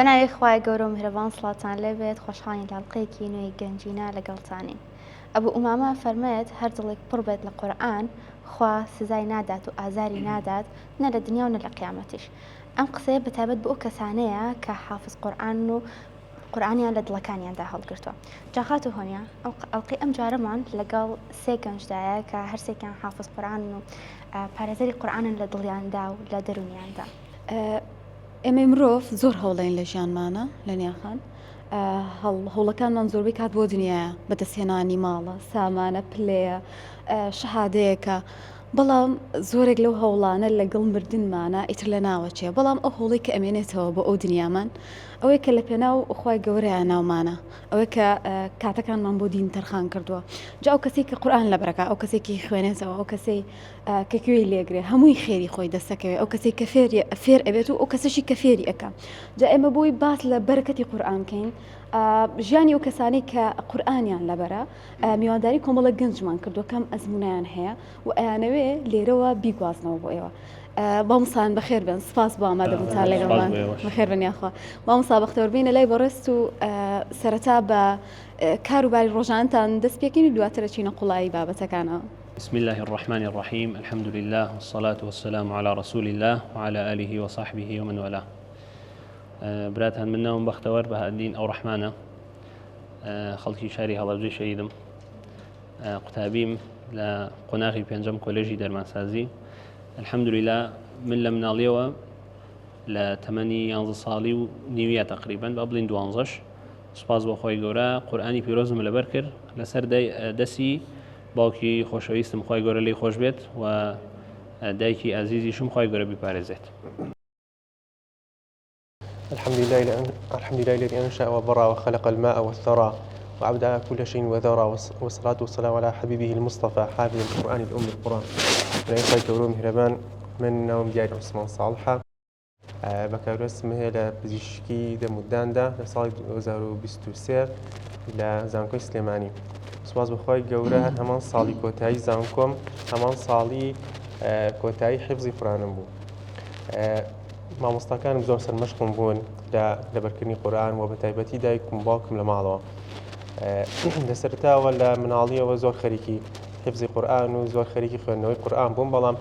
بەناوی خوای گەورە و میهرەبان سڵاوتان لێبێت خۆشحاڵین لە ئەڵقەیەکی نوێی گەنجینە لەگەڵتانین ئەبو ئومامە فەرمێت هەر دڵێک پڕ بێت لە قورئان خوا سزای نادات و ئازاری نادات نە لە دنیا و نە لە قیامەتیش ئەم قسەیە بەتایبەت بۆ ئەو کەسانەیە کە حافز قورئانن و قورئانیان لە دڵەکانیاندا هەڵگرتووە. جا خاتوو هۆنیا، ئەڵقەی ئەم جارەمان لەگەڵ سێ گەنجدایە کە هەرسێکیان حافز قورئانن و پارێزەری قورئانن لە دڵیاندا و لە دەروونیاندا. ئێمەی مرۆڤ زۆر هەوڵین لە ژیانمانە لە نیاخان هەوڵەکانمان زۆربەی کات بۆ دنیاە بەدەستهێنانی ماڵە سامانە پلەیە شەهادەیەکە بەڵام زۆرێک لەو هەوڵانە لەگەڵ مردنمانە ئیتر لە ناوەچێ بەڵام ئەو هەوڵی کە ئەمێنێتەوە بۆ ئەو دنیامان ئەوەی کە لە پێناو خوای گەورەیا ناومانە ئەوەی کە کاتەکانمان بۆ دین تەرخان کردووە جا ئەو کەسێک کە قورئان لەبەرەکە ئەو کەسێکی خوێنێتەوە ئەو کەسەی کە گوێی لێگرێ هەمووی خێری خۆی دەستەکەوێ ئەو کەسێک کە فێری فێر ئەبێت و ئەو کەسەشی کە فێری ئەەکە جا ئێمە بۆی باس لە بەرەکەتی قورئان کەین ژیانی ئەو کەسانەی کە قورئانیان لەبەرە میوانداری کۆمەڵە گەنجمان کردووە کەم ئەزمونیان هەیە و ئەیانەوێ لێرەوە بیگوازنەوە بۆ ئێوە مامۆستایان بەخێر بێن سپاس بۆ ئامادەبوونتان لەگەڵمان بەخێر بن یاخوا مامۆستا بەختەوەر بینە لای بەڕێزت و سەرەتا بە کار و باری ڕۆژانتان دەست پێکەین و دواتر چینە قوڵایی بابەتەکانەوە. بسم الله الرحمن الرحیم الحمد لله والصلاة والسلام على رسول الله وعلى آله وصحبه ومن والاه براتان من ناوم بەختەوەر بەهادین ئەو ڕەحمانە خەڵکی شاری هەڵەبجەی شەهیدم قوتابیم لە قۆناغی پێنجەم کۆلێژی دەرمانسازی الحمدللە من لە مناڵیەوە لە تەمەنی یانزە ساڵی و نیویە تقریبا با بڵین دوانزەش سوپاس بۆ خۆی گەورە قورئانی پیرۆزم لەبەر کرد لەسەر دەسی باوکی خۆشەویستم خی گەورە لی خۆش بێت و دایکی ئازیزیشم خی گەورە بیپارێزێت. الحمد لله الحمد لله الذي أنشأ وبرى وخلق الماء والثرى وأبدع كل شيء وذرى والصلاة والسلام على حبيبه المصطفى حافظ القرآن الأم القرآن لای خوای گەورە و میهرەبان من ناوم دیاری عوسمان ساڵحە بەکالۆریۆسم هەیە لە پزیشکی دەم و داندا لە ساڵی 2023 لە زانکۆی سلێمانی سوپاس بەخوای گەورە هەر هەمان ساڵی کۆتایی زانکۆم هەمان ساڵی کۆتایی حفزی قورآنم بوو مامۆستاکانم زۆر سەرمەشقم بوون لە لەبەرکردنی قورئان و بەتایبەتی دایکم و باوکم لە ماڵەوە لە سەرتاوە لە مناڵیەوە زۆر خەریکی حفزی قورئان و زۆر خەریکی خوێندنەوەی قورئان بووم بەڵام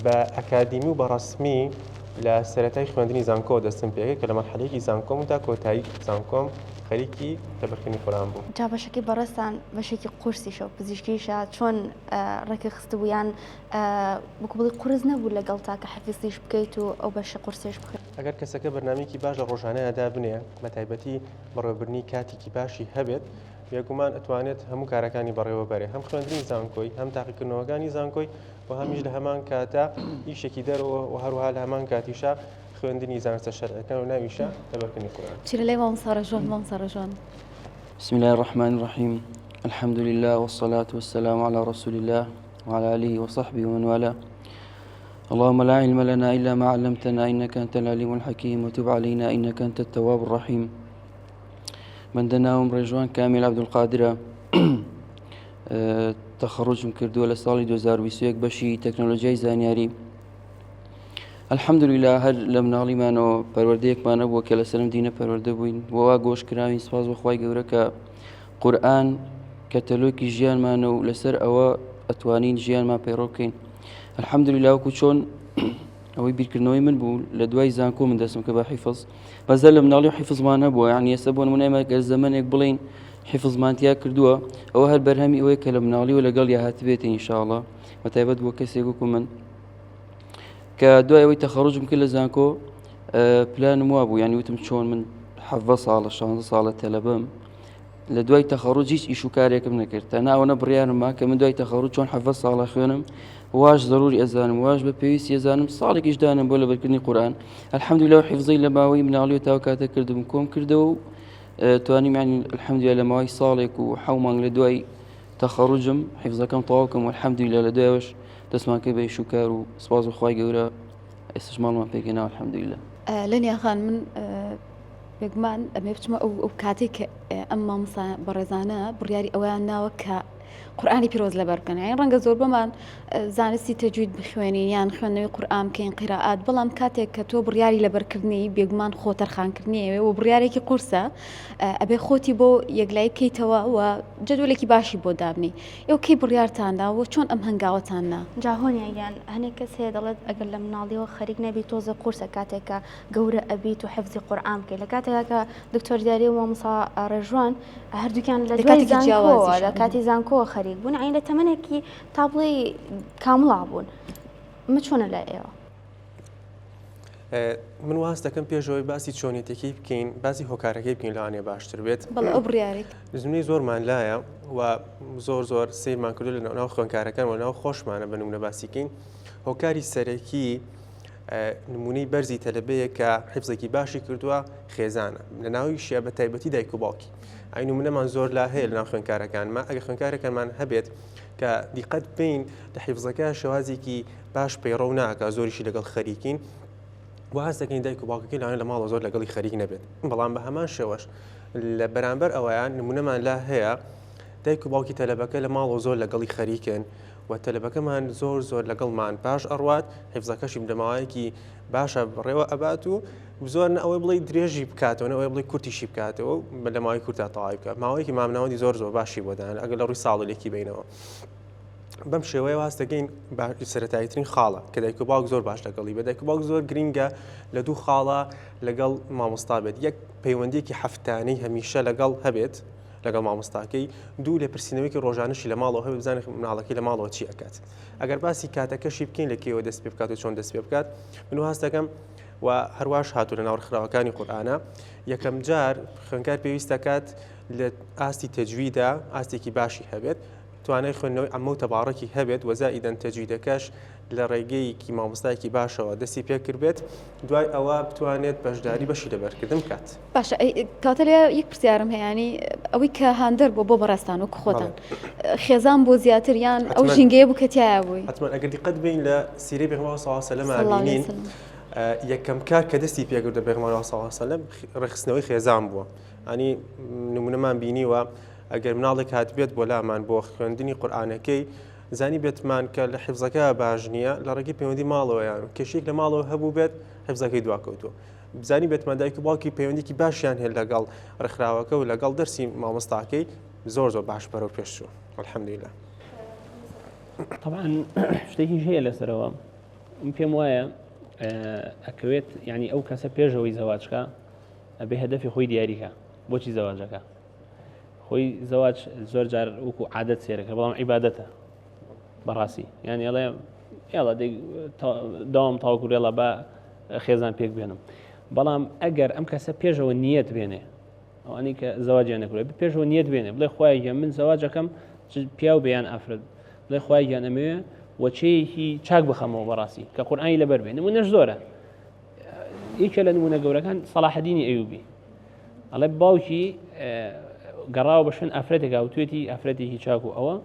بە ئەکادیمی و بە ڕەسمی لە سەرەتای خوێندنی زانکۆ دەستم پێکرد کە لە مەرحەلەیەکی زانکۆم و تا کۆتایی زانکۆم خەریکی لەبەرکردنی قورئان بووم. جا بەشەکەی بەڕێزتان بەشێکی قورسیشە و پزیشکیشە چۆن ڕێکی خستبوو یان وەکو بڵێی قورس نەبوو لەگەڵتا کە حەفیزیش بکەیت و ئەو بەشە قورسەیش بخوێنیت؟ ئەگەر کەسەکە بەرنامەیەکی باش لە ڕۆژانەیا دابنێ بەتایبەتی بەڕێوەبردنی کاتێکی باشی هەبێت بێگومان ئەتوانێت هەموو کارەکانی بەڕێوە بەرێ هەم خوێندنی زانکۆی هەم تاقیکردنەوەکانی زانکۆی و هەمیش لە هەمان کاتا ئیشێکی دەرەوە و هەروەها لە هەمان کاتیشا خوێندنی زانستە شەرعەکان و ناویشە لەبەرکردنی قورئان. چرا لای مامۆستا ڕێژوان مامۆستا ڕێژوان. بسم الله الرحمن الرحیم الحمد لله والصلاة والسلام على رسول الله وعلى آله وصحبه ومن والاه اللهم لا علم لنا إلا ما علمتنا إنك أنت العليم الحكيم وتب علينا إنك أنت التواب الرحيم بەندە ناوم ڕێژوان کامیل عەبدولقادرە تەخەڕوجم کردووە لە ساڵی 2021 بەشی تەکنەلۆژیای زانیاری الحەمدللا هەر لە مناڵیمانەوە پەروەردەیەکمان هەبووە کە لەسەرم دینە پەروەردە بووین ووا گۆش کراوین سپاس بۆ خوای گەورە کە قورئان کەتەلۆکی ژیانمانە و لەسەر ئەوە ئەتوانین ژیانمان پەیڕەو بکەین الحەمدللا وەکو چۆن ئەوەی بیرکردنەوەی من بوو لە دوای زانکۆ من دەستم کە بە حیفظ بەزە لە مناڵی و حیفظمان هەبووە یعنی ئێستا بۆ نمونە ئێمە گەر زەمەنێک بڵین حیفظمان تیا کردووە ئەوە هەر بەرهەمی ئەوەیە کە لە مناڵی و لەگەڵ یا هاتبێت ئینشاءڵڵا بە تایبەت بۆ کەسێک وەکو من کە دوای ئەوەی تەخەڕوجم کرد لە زانکۆ پلانم وا بوو یعنی وتم چۆن من حەڤە ساڵە 16 ساڵە تەلەبم لە دوای تەخەڕوج هیچ ئیش و کارێکم نەکرد تەنها ئەوەنە بڕیارم ما کە من دوای تەخەڕوج چۆن حەڤە ساڵە خوێنم واش ضروری ئەزانم واش بە پێویستی ئەزانم ساڵێکیش دانم بۆ لەبەرکردنی قورئان الحمدلله و حفظی لە ماوەی مناڵی و تاو کاتە کردم کۆم کردەوە و توانیم یعنی الحمدلله لە ماوەی ساڵێک و حەو مانگ لە دوای تەخەڕوجم حفظەکەم تەواو کەم والحمدلله لە دوایەوەش دەستمان کرد بە ئیش و کار و سپاس بۆ خوای گەورە ئێستاش ماڵمان پێکهێناوە الحمدلله. لەنیا خان من بێگومان ئەمێ بچمە ئەو ئەو کاتێک کە ئەم مامۆستا بەڕێزانە بڕیاری ئەوەیان ناوە کە. قورئانی پیرۆز لەبەر بکەن یانی ڕەنگە زۆربەمان زانستی تەجوید بخوێنین یان خوێندنەوەی قورئان بکەین قیرائات بەڵام کاتێک کە تۆ بڕیاری لەبەرکردنی بێگومان خۆ تەرخانکردنی ئەوێ و بڕیارێکی قورسە ئەبێ خۆتی بۆ یەکلایی بکەیتەوە و جەدوەلێکی باشی بۆ دابنی ئێوە کەی بڕیارتاندا و چۆن ئەم هەنگاوەتان نا؟ جا هۆنیا گیان هەنێک کەس هەیە دەڵێت ئەگەر لە مناڵیەوە خەریک نەبی تۆزێ قورسە کاتێک کە گەورە ئەبیت و حفزی قورئان بکەیت لە کاتێکا کە دکتۆر دیاری و مامۆستا ڕێژوان هەردووکیان لە دوای زانکۆوە لە کاتی زانکۆوە خەریک بوون عین لە تەمەنێکی تا بڵێی کامڵا بوون مە چۆنە لای ئێوە؟ من واز دەکەم پێشەوەی باسی چۆنیەتەکەی بکەین باسی هۆکارەکەی بکەین لەوانەیە باشتر بێت بەڵێ ئەو بڕیارێک زمینەی زۆرمان لایە و زۆر زۆر سیرمان کردو لە ناو خوێنکارەکان و ناو خۆشمانە بە نمونە باسیکەین هۆکاری سەرەکی نمونەی بەرزی تەلەبەیە کە حفزێکی باشی کردووە خێزانە لە ناویشە بە تایبەتی دایک و باوکی ئەی نمونەمان زۆر لا هەیە لە ناو خوێنکارەکانمان ئەگە خوێنکارەکانمان هەبێت کە دیقەت بین لە حیفزەکە شێوازێکی باش پەیڕەو ناکە زۆریشی لەگەڵ خەریکین و هەست دەکەین دایک و باوکەکەی لەوانەیە لە ماڵەوە زۆر لەگەڵی خەریک نەبێت بەڵام بە هەمان شێوەش لە بەرامبەر ئەوەیان نمونەمان لا هەیە دایک و باوکی تەلەبەکە لە ماڵەوە زۆر لەگەڵی خەریکن و تەلەبەکەمان زۆر زۆر لەگەڵمان باش ئەڕوات حیفزەکەشی لە ماوەیەکی باشە بڕێوە ئەبات و زۆر نە ئەوەی بڵێ درێژی بکاتەوە نە ئەوەی بڵێ کورتیشی بکاتەوە لە ماوەی کورتا تەواوی بکات ماوەیەکی مامناوەندی زۆر زۆر باشی بۆ دانان ئەگەر لە ڕووی ساڵ لێکی بینەوە بەم شێوەیە واز دەگەین سەرەتاییترین خاڵە کە دایک و باوک زۆر باش لەگەڵی بە دایک و باوک زۆر گرینگە لە دوو خاڵە لەگەڵ مامۆستا بێت یەک پەیوەندیەکی هەفتانەی هەمیشە لەگەڵ هەبێت لەگەڵ مامۆستاکەی دوو لێپرسینەوەیکی ڕۆژانەشی لە ماڵەوە هەبێت بزانێت مناڵەکەی لە ماڵەوە چی ئەکات ئەگەر باسی کاتەکەشی بکەین لە کێوە دەست پێ بکات و چۆن دەست پێ بکات من هەست دەکەم و هەرواش هاتوو لە ناو ڕێکخراوەکانی قورئانە یەکەم جار خوێندکار پێویست دەکات لە ئاستی تەجویدا ئاستێکی باشی هەبێت توانای خوێندنەوەی عەمە و تەباڕەکی هەبێت و زائیدەن تەجویدەکەش لە ڕێگەیەکی مامۆستایەکی باشەوە دەستی پێکردبێت دوای ئەوە بتوانێت بەشداری بەشی لەبەرکردن بکات. باشە ئەی کاتە لێ یەک پرسیارم هەیە ینی ئەوەی کە هاندەر بۆ بۆ بەڕێزتان وەک خۆتان خێزان بۆ زیاتر یان ئەو ژینگەیە بوو کە تیایا بووی؟ حتمما ئەگەر دیقەت بین لە سیرەی پێغەمبەر صلی الله علیه و سلم بینین یەکەم کار کە دەستی پێکردە پێغەمبەر صلی الله علیه و سلم ڕێکخستنەوەی خێزان بووە ئەنی نمونەمان بینیوە ئەگەر مناڵێک هاتبێت بۆ لامان بۆ خوێندنی قورئانەکەی زانی بێتمان کە لە حفزەکە باش نییە لە ڕێگەی پەیوەندی ماڵەوەیان کێشێک لە ماڵەوە هەبوو بێت حفزەکەی دواکەوتووە بزانی بێتمان دایک و باوکی پەیوەندیکی باشیان هەیە لەگەڵ ڕێکخراوەکە و لەگەڵ دەرسی مامۆستاکەی زۆر زۆر باش بەرەو پێش چوو الحمدلله طبعا شتێکیش هەیە لەسەرەوە من پێم وایە ئەکەوێت یعنی ئەو کەسە پێشەوەی زەواجکە ئەبێ هەدەفی خۆی دیاریکە بۆچی زەواجەکە خۆی زەواج زۆر جار وەکو عادەت سێرەکە بەڵام عیبادەتە بەڕاستی یان ئێڵێ ئێڵە داوام تاوەکو رێڵە بە خێزان پێک بێنم بەڵام ئەگەر ئەم کەسە پێشەوە نیەت بێنێ ئەوانەی کە زەواجیان نەکرێت پێشەوە نیەت بێنێ بڵێ خوای گیان من زەواجەکەم پیاو بێیان ئافرەت بڵێ خوای گیان ئەمەوێ وەچەیەکی چاک بخەمەوە بەڕاستی کە قورئانی لەبەر بێ نمونەش زۆرە یەکێ لە نمونە گەورەکان سەڵاحەدینی ئەیوبی ئەڵێ باوکی گەڕاوە بە شوێن ئافرەتێکا وتوێتی ئافرەتێکی چاک و ئەوە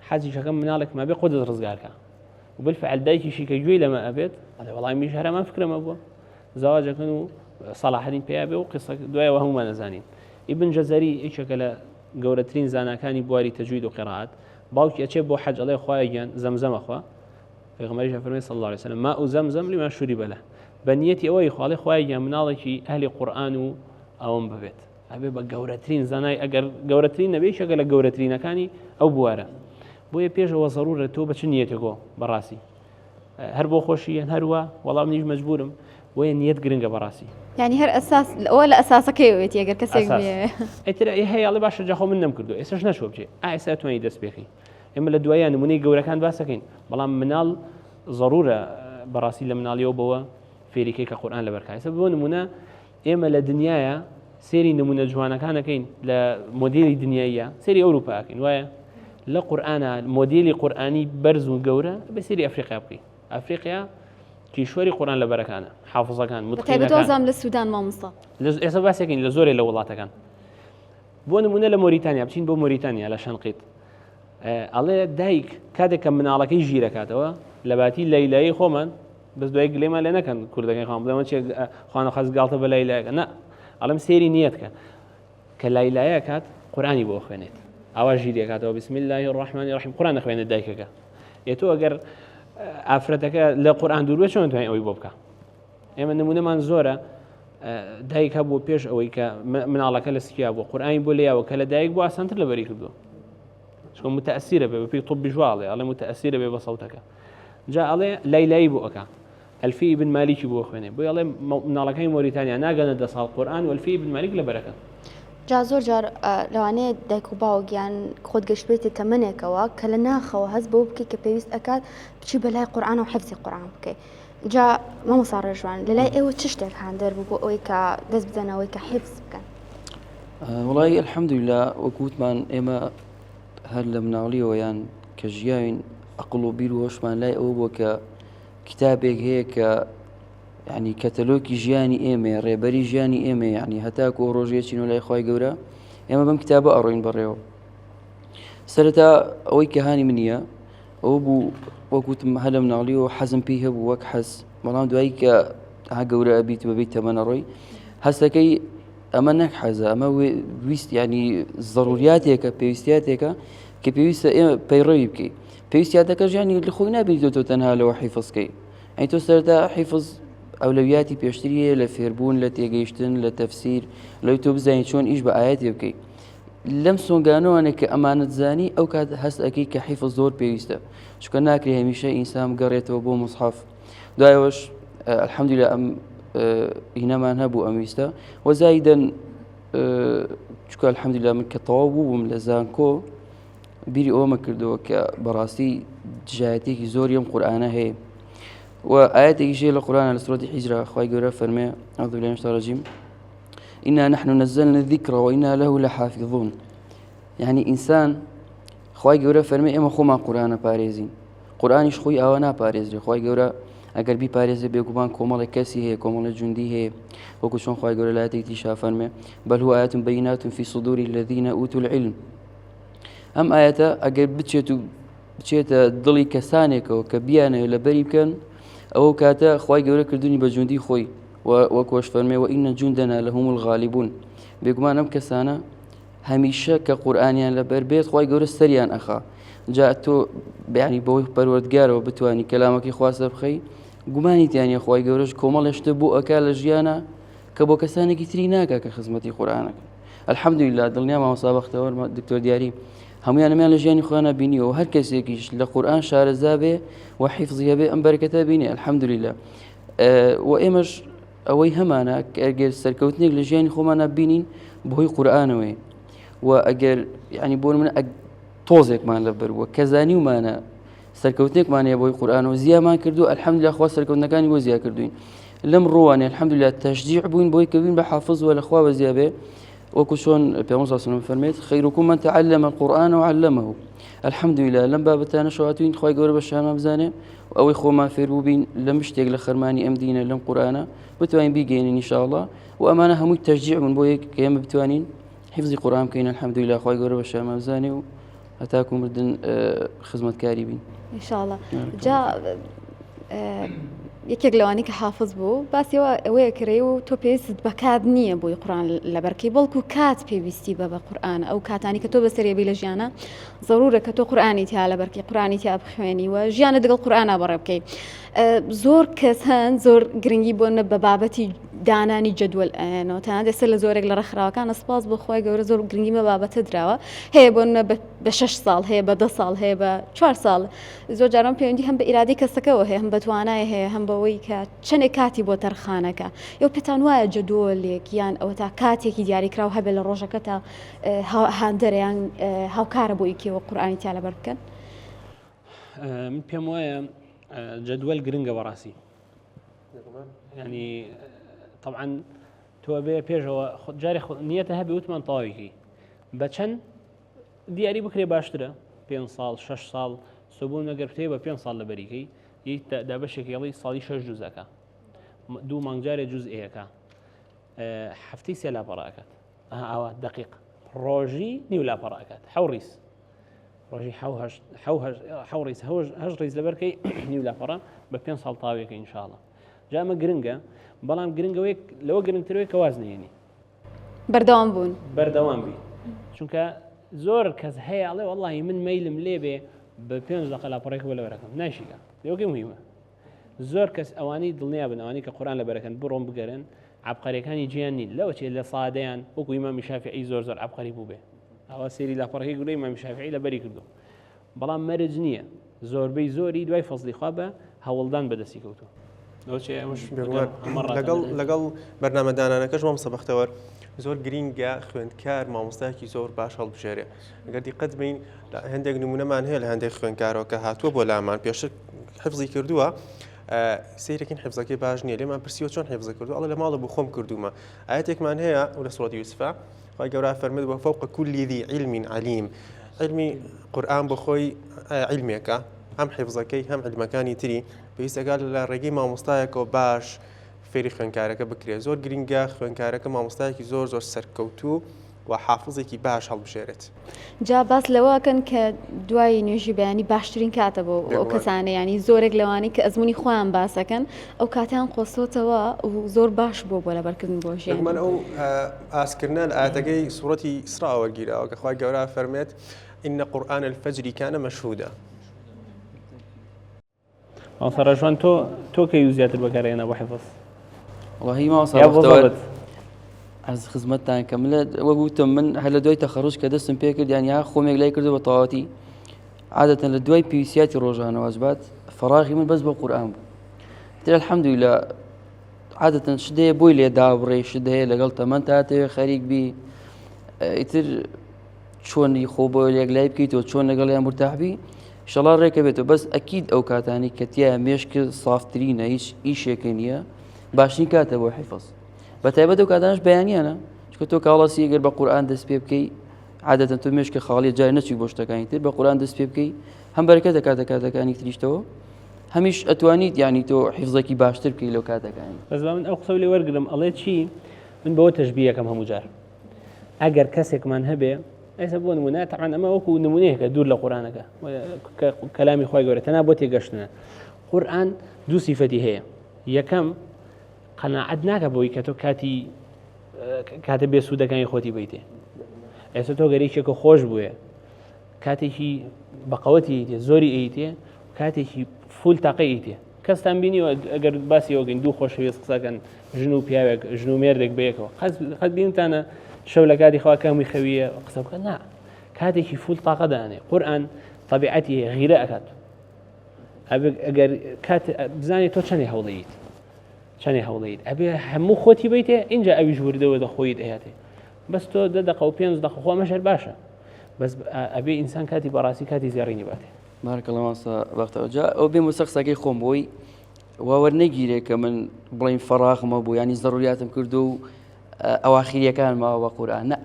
حەزیشەکەم مناڵێکما بێ قودس ڕزگارکە و بالفعل دایکیشی کە گوێی لەمە ئەبێت ئەڵێ وەڵای میش هەرەمان فکرەمە بووە زەواجەکەن و سەڵاحەدین پێیا بێ و قسە دوایەوە هەمومان نەزانین ئیبن جەزەری یەکێکە لە گەورەترین زاناکانی بواری تەجوید و قیڕاعەت باوکی ئەچێ بۆ حەج ئەڵێ خوایە گیان زەمزەمە خوا پێغەمبەریش ئەفەرمێ صلی الله علیه وسلم ماء زمزم لما شرب له بە نیەتی ئەوەی خواڵێ خوایە گیان مناڵێکی ئەهلی قورئان و ئەوەم ببێت ئەبێ بە گەورەترین زانای ئەگەر گەورەترین نەبێ یەکێکە لە گەورەترینەکانی ئەو بوارە بۆیە پێشەوە زەرورە تۆ بە چ نیەتێکۆ بەڕاستی هەر بۆ خۆشی یان هەروە وەڵام نیش مەجبورم بۆیە نیەت گرنگە بەڕاستی یعنی هەر ئەساس ئەوە لە ئەساسەکەیەوەتی ئەگەر کەسێک ئیتر هەیە ئەڵێ باشە جاخۆ من نەمکردو ئێسش نەچوە بچێ ئا ئێستا توانی دەست پێخی ئێمە لە دوایە نمونەی گەورەکان باسەکەین بەڵام مناڵ ضرورە بەڕاستی لە مناڵیەوە بەوە فێریکەی کە قورئان لەبەرکە ئێستا بۆ نمونە ئێمە لە دنیاە سێری نمونە جوانەکانەکەین لە مۆدێلی دنیاییە سێری ئەوروپاکەین وایە لە قورآە مۆدێلی قورآانی بەرز و گەورە بە سێری ئەفریقا بکەین ئەفریقیا کیشوەری قورآن لە بەرەکانە حافظەکان متقینەکان لە سودان مامۆستا ئێستا باسێکین لە زۆرێ لە وڵاتەکان بۆ نمونە لە مۆریتانیا بچین بۆ مۆریتانیا لە شەنقیت ئەڵێ دایک کاتێک کە مناڵەکەی ژیرەکاتەوە لە باتی لەیلایی خۆمان بەس دوای گلێمان لێ نەکەن کوردەکەی خۆم بڵێمە چێ خوانە خەز گاڵتە بە لای لایەکە نا ئەڵم سێری نیەت کە کە لای لایە کات قورانی بۆ خوێنێت. ئاوا ژیری ئەکاتەوە بسم الله الرحمن الرحیم قورئان ئەخوێنێت دایکەکە ئێ تۆ ئەگەر ئافرەتەکە لە قورئان دوور بێت چۆن توانین ئەوەی بۆ بکە ئێمە نمونەمان زۆرە دایک هەبوو پێش ئەوەی کە مناڵەکە لە سکیا بوو قورئانی بۆ لێیاوە کە لە دایک بۆ ئاسانتر لەبەری کردووە چونکە متەسیرە بێ بەپێی طبیش واڵێ ئەڵێ متەسیرە بێ بە سەوتەکە جا ئەڵێ لای لای بۆ ئەکا ئەلفی بن مالیکی بۆ خوێنێ بۆی ئەڵێ مناڵەکانی مۆریتانیا ناگەنە دە ساڵ قورئان و ئەلفی بن مالیک لەبەرەکەن. جا زۆر جار لەوانەیە دایک و باوک یان خۆت گەشتبێتە تەمەنێکەوە کە لە ناخەوە هەست بەوە بکەی کە پێویست ئەکات بچی بە لای قورئان و حفزی قورئان بکەی جا مامۆستا ڕێژوان لە لای ئێوە چ شتێک هاندەر بوو بۆ ئەوەی کە دەست بدەنەوەی کە حفز بکەن؟ وڵی الحەمدللا وەک وتمان ئێمە هەر لە مناڵیەوە یان کە ژیاوین ئەقڵ و بیر و هۆشمان لای ئەوە بووە کە کتابێک هەیە کە یعنی کەتەلۆکی ژیانی ئێمەیە ڕێبەری ژیانی ئێمە یعنی هەتاکو ئەو ڕۆژەیە چینۆ لای خوای گەورە ئێمە بەم کتابە ئەڕۆین بەڕێوە سەرەتا ئەوەی کە هانی منیە ئەو بوو وەکوتم هەر لە مناڵی و حەزم پێی هەبوو وەک حەز بەڵام دوایی کە ها گەورە ئەبیت بەبی تەمەنە ڕۆی هەستەکەی ئەمە نەک حەزە ئەمە ویست ینی زەڕوریاتێکە پێویستیاتێکە کە پێویستە ئێمە پەیڕەوی بکەیت پێویستیاتەکەش یانی لە خۆی نابینیتەوە تۆ تەنها لەوە حیفظ کەی ئەی تۆ سەرەتا حیفظ ئەولەویاتی پێشتری هەیە لە فێربوون لە تێگەیشتن لە تەفسیر لەوەی تۆ بزانین چۆن ئیش بە ئاەتێ بکەیت لەم سۆنگانەوانە کە ئەمانەت زانی ئەو کات هەست ئەەکەی کە حیفظ زۆر پێویستە چونکە ناکرێ هەمیشە ئینسان گەڕێتەوە بۆ مصحف دوایەوەش الحمدلله ئەم هینەمان هەبوو ئەم ویستە وەزایدەن چکە الحمدلله من کە تەواو بووم لە زانکۆ بیری ئەوەمە کردەوە کە بەڕاستی دژایەتێکی زۆری ئەم قورئانە هەیە و ئاەتێکی ژێ لە قورآە لە سورەتی حیجرا خوای گەورە فەرمێ أعوذ بالله من الشيطان الرجيم إنا نحن نزلنا الذكر وإنا له لحافظون يعني إنسان خوای گەورە فەرمی ئێمە خۆمان قورآنە پارێزین قورآانیش خۆی ئاوا ناپارێزرێ خوای گەورە ئەگەر بیپارێزێ بێگومان کۆمەڵێک کەسی هەیە کۆمەڵە جوندی هەیە وەکو چۆن خوای گەورە لایەتێکی تریشا فەرمێ بل هو آيات بينات في صدور الذين أوتوا العلم ئەم ئاەتە ئەگەر بچێت و بچێتە دڵی کەسانێکەوە کە بیانەوێت لەبەری بکەن ئەو کاتە خی گەورە کردنی بە جوندی خۆی وەکۆش فەرمێ و ئینە جوندەنا لە هم الغالبون بێگومان ئەم کەسانە هەمیشە کە قورآانیان لەبەر بێت خی گەورە سەریان ئەخا جا تۆ بیانی بەوەی پەروەردگارەوە بتانی کەلامەکەی خواسە بخەی گومانی تیانە خی گەورەش کۆمەڵێشتە بۆ ئەک لە ژیانە کە بۆ کەسانێکی تری ناکە کە خزمەتی قورآانەکە الحمدللە دڵنیا مامۆستا بەختەوەر دکتۆر دیاری هەمویانەمیان لە ژیانی خۆیانە بینیەوە هەر کەسێکیش لە قورئان شارەزا بێ و حیفزی هەبێ ئەم بەرەکەتە بینێ الحمدللە و ئێمەش ئەوەی هەمانە ئەگەر سەرکەوتنێک لە ژیانی خۆمانە بینین بەهۆی قورئانەوەی و ئەگەر ینی بۆ من تۆزێکمان لەبەر بووە کە زانیومانە سەرکەوتنێکمان هەیە بۆی قورئان و زیامان کردو الحمدلله خوا سەرکەوتنەکانی بۆ زیا کردوین لەم ڕوانێ الحمدلله تەشجیع بووین بۆی کە بین بە حافظ وە لە خوا بەزیا بێ وەکو چۆن پێغەمبەر صلی الله علیه و سلم فەرمێت خیرکم من تعلم القرآن وعلمه الحمد لله لەم بابەتانە شواتوین خوای گەورە بە شانمان بزانێ و ئەوەی خۆمان فێر بووبین لەم شتێک لە خەرمانی ئەم دینە لەم قورئانە بتوانین بیگەێنین ان شاء الله و ئەمانە هەمووی تەشجیع بوون بۆ یەک کە ئێمە بتوانین حفظی قورئان بکەین الحمد لله خوای گەورە بە شانمان بزانێ و هەتاکو مردن خزمەتکاری بین ئینشاءاللە جا یەکێک لەوانی کە حافظ بوو باسیەوە ئەوەیە کرێ و تۆ پێویست بە کات نییە بۆی قورآن لەبەرکەی بەڵکو کات پێویستی بە بە قورآن ئەو کاتانی کە تۆ بەسەرێبی لە ژیانە ضرورە کە تۆ قورآانی تیا لەبەرکی قورآانی تیا بخوێنی و ژیانە دەگەڵ قورآنا بەڕێ بکەی زۆر کەس هەن زۆر گرنگی بۆ نە بە بابەتی دانانی جەدوەل ئەیەنەوە تەنانەت ئێستا لە زۆرێک لە ڕێکخراوەکان سپاس بۆ خوای گەورە زۆر گرنگی بە بابەتە دراوە هەیە بۆ نە بە شەش ساڵ هەیە بە دە ساڵ هەیە بە چوار ساڵ زۆر جاران پەیوەندی هەم بە ئیرادەی کەسەکەەوە هەیە هەم بە توانای هەیە هەم بەوەی کە چەندێک کاتی بۆ تەرخانەکە ئێوە پێتان وایە جەدوەلێک یان ئەوە تا کاتێکی دیاریکراو هەبێت لە ڕۆژەکە تا هاندەرە یان هاوکارە بۆ ئیکەوە قورئانی تیا لەبەر بکەن من پێم وایە جەدوەل گرنگە بەڕاستی ینی طبعا تۆ بێ پێشەوە جارێ نیەتە هەبێ وتمان تەواویکەی بە چەند دیاری بکرێ باشترە پێ ساڵ 6 ساڵ سۆبوون نەگەر بتێ بە پێ ساڵ لە بەریکەی دابەشێک هێڵی ساڵی شش جوزەکە دوو مانگجارێ جوز ئەیەکە هەفتەی سێ لاپەڕاکات ئاوا دقیق ڕۆژی نیو لاپەڕاکات حەوڕیس ڕۆژی حەو ڕیز هەشت ڕیز لەبەرکەی نیو لاپەڕە بە پێ ساڵ تاوێکە ئینشاءڵە جا ئەمە گرنگە بەڵام گرنگەوەی لەوە گرنگترەوەی کە واز نێنی بەردەوام بوون بەردەوام بی چونکە. زۆر کەس هەیە ئەڵێ وەڵی من مەیلم لێبێ بە پێنج دەقە لاپەڕێک بۆ لەبەرەکەم ناشیکە لەوەکەی مهمە زۆر کەس ئەوانەی دڵنیا بن ئەوانەی کە قورئان لەبەرەکەن بڕۆن بگەرن عەبقەریەکانی جیان نین لەوە چێ لە سادەیان وەکو ئیمامی شافعی زۆر زۆر عەبقەری بوو بێ ئەوە سێری لاپەڕەکەی گورەی ئیمامی شافعی لەبەری کردو بەڵام مەرج نییە زۆربەی زۆری دوای فەزلی خوا بە هەوڵدان بەدەستی کەوتووە لەگەڵ لەگەڵ بەرنامەدانانەکەش مامۆستا بەختەوەر زۆر گرینگە خوێندکار مامۆستایەکی زۆر باش هەڵبژێرێ ئەگەر دیقەت بین هەندێک نمونەمان هەیە لە هەندێک خوێندکارەوە کە هاتووە بۆ لامان پێشتر حفزی کردووە سیرەکەین حفزەکەی باش نییە لێمان پرسیوە چۆن حفزە کردو ئەڵێ لە ماڵە بۆ خۆم کردومە ئاەتێکمان هەیە و لە سوڕەتی یوسفە خوای گەورە فەرمووی وفوق كل ذي علم علیم علمی قورئان بۆ خۆی علمێکە هەم حفزەکەی هەم علمەکانی تری پێویستەکات لە ڕێگەی مامۆستایەکەوە باش فێری خوێنکارەکە بکرێت زۆر گرنگە خوێنکارەکە مامۆستایەکی زۆر زۆر سەرکەوتوو و حافزێکی باش هەڵبژێرێت. جا باس لەوە ئەکەن کە دوای نوێژی بەیانی باشترین کاتە بۆ ئەو کەسانە ینی زۆرێک لەوانەی کە ئەزمموی خۆیان باسەکەن ئەو کاتیان قۆستۆتەوە و زۆر باش بووە بۆ لەبەرکردن بۆ ژیان. بێگومان ئەو ئاسکردنە لە ئایەتەکەی سوڕەتی ئیسراء وەرگیراوە کە خوای گەورە فەرمێت إن قرآن الفجر كان مشهودا. مامۆستا ڕێژوان تۆ تۆ کەی و زیاتر بەکارهێنا بۆ حفظ؟ وەڵاهی مامۆستا یا بۆ بەختەوەر زەبت؟ عەرز خزمەتتان کەم لە وەک وتم من هەر لە دوای تەخەڕوج کە دەستم پێ کرد یان یا خۆمێک لای کردو بە تەواوەتی عادەتەن لە دوای پێویستیاتی ڕۆژانە واجبات فەراغی من بەس بۆ قورئان بوو تر الحەمدللە عادەتەن شت هەیە بۆی لێ دابڕێ شت هەیە لەگەڵ تەمەن تاتەوێ خەریک بی ئیتر چۆنی خۆ بۆ یەکلای بکەیتەوە چۆن لەگەڵیان مرتاح بی شەڵا ڕێکە بێتەوە بەس ئەکید ئەو کاتانی کە تیا مێشک سافترینە هیچ ئیشێکە نییە باشترین کاتە بۆ حیفظ بە تایبەت ئەو کاتانش بەیانیانە چکە تۆ کاڵاسی ئەگەر بە قورئان دەست پێ بکەی عادەتەن تۆ مێشکە خاڵیە جای نەچی بۆ شتەکانی تر بە قورئان دەست پێ بکەی هەم بەرەکە دەکاتە کاتەکانی تریشتەوە هەمیش ئەتوانیت یعنی تۆ حیفظێکی باشتر بکەی لەو کاتەکانی بەس با من ئەو قسە لێ وەرگرم ئەڵێ چی من بەوە تەشبیەکەم هەموو جار ئەگەر کەسێکمان هەبێ ئێستا بۆ نمونە تەعان ئەمە وەکو نمونەیەکە دوور لە قورانەکە کەلامی خی گەورە تەنا بۆ تێگەشتنە قورآن دوو سیفەتی هەیە یەکەم قەناعەت ناکە بۆی کە تۆ کاتی کاتە بێسوودەکانی خۆتی بیتێ ئێستا تۆ گەریکێکە خۆش بووە کاتێکی بەقەوەتی ئیتێ زۆری ئەیتێ کاتێکی فول تاقی ئیتێ کەستان بینیوە ئەگەر باسی ئەوگەین دوو خۆشەویست قسەکەن ژن و پیاوێک ژن و مێردێک بەیەکەوە قەت بینتانە شەو لە کاتی خوا کامی خەویە قسە بکە نا کاتێکی فول تاقە دانێ قورئان طبیعەتی غیرە ئەکات ئەگەر کات بزانێت تۆ چەندی هەوڵیت چەندی هەوڵیت ئەبێ هەموو خۆتی بیتێ اینجا ئەویش وردەوە دە خۆیت ئەیاتێ بەس تۆ دە دەقە و پێنج دەقە خۆ ئەمەش هەر باشە بەس ئەبێ ئینسان کاتی بەڕاستی کاتی زێڕینی باتێ. بارک اللە مامۆستا بەختەوەر جا ئەو بێمە سەر قسەکەی خۆم بۆی وا وەرنەگیرێ کە من بڵین فەراغم هەبوو ینی زەڕوریاتم کردو و ئەواخیریەکان ماوە بە قورئان نە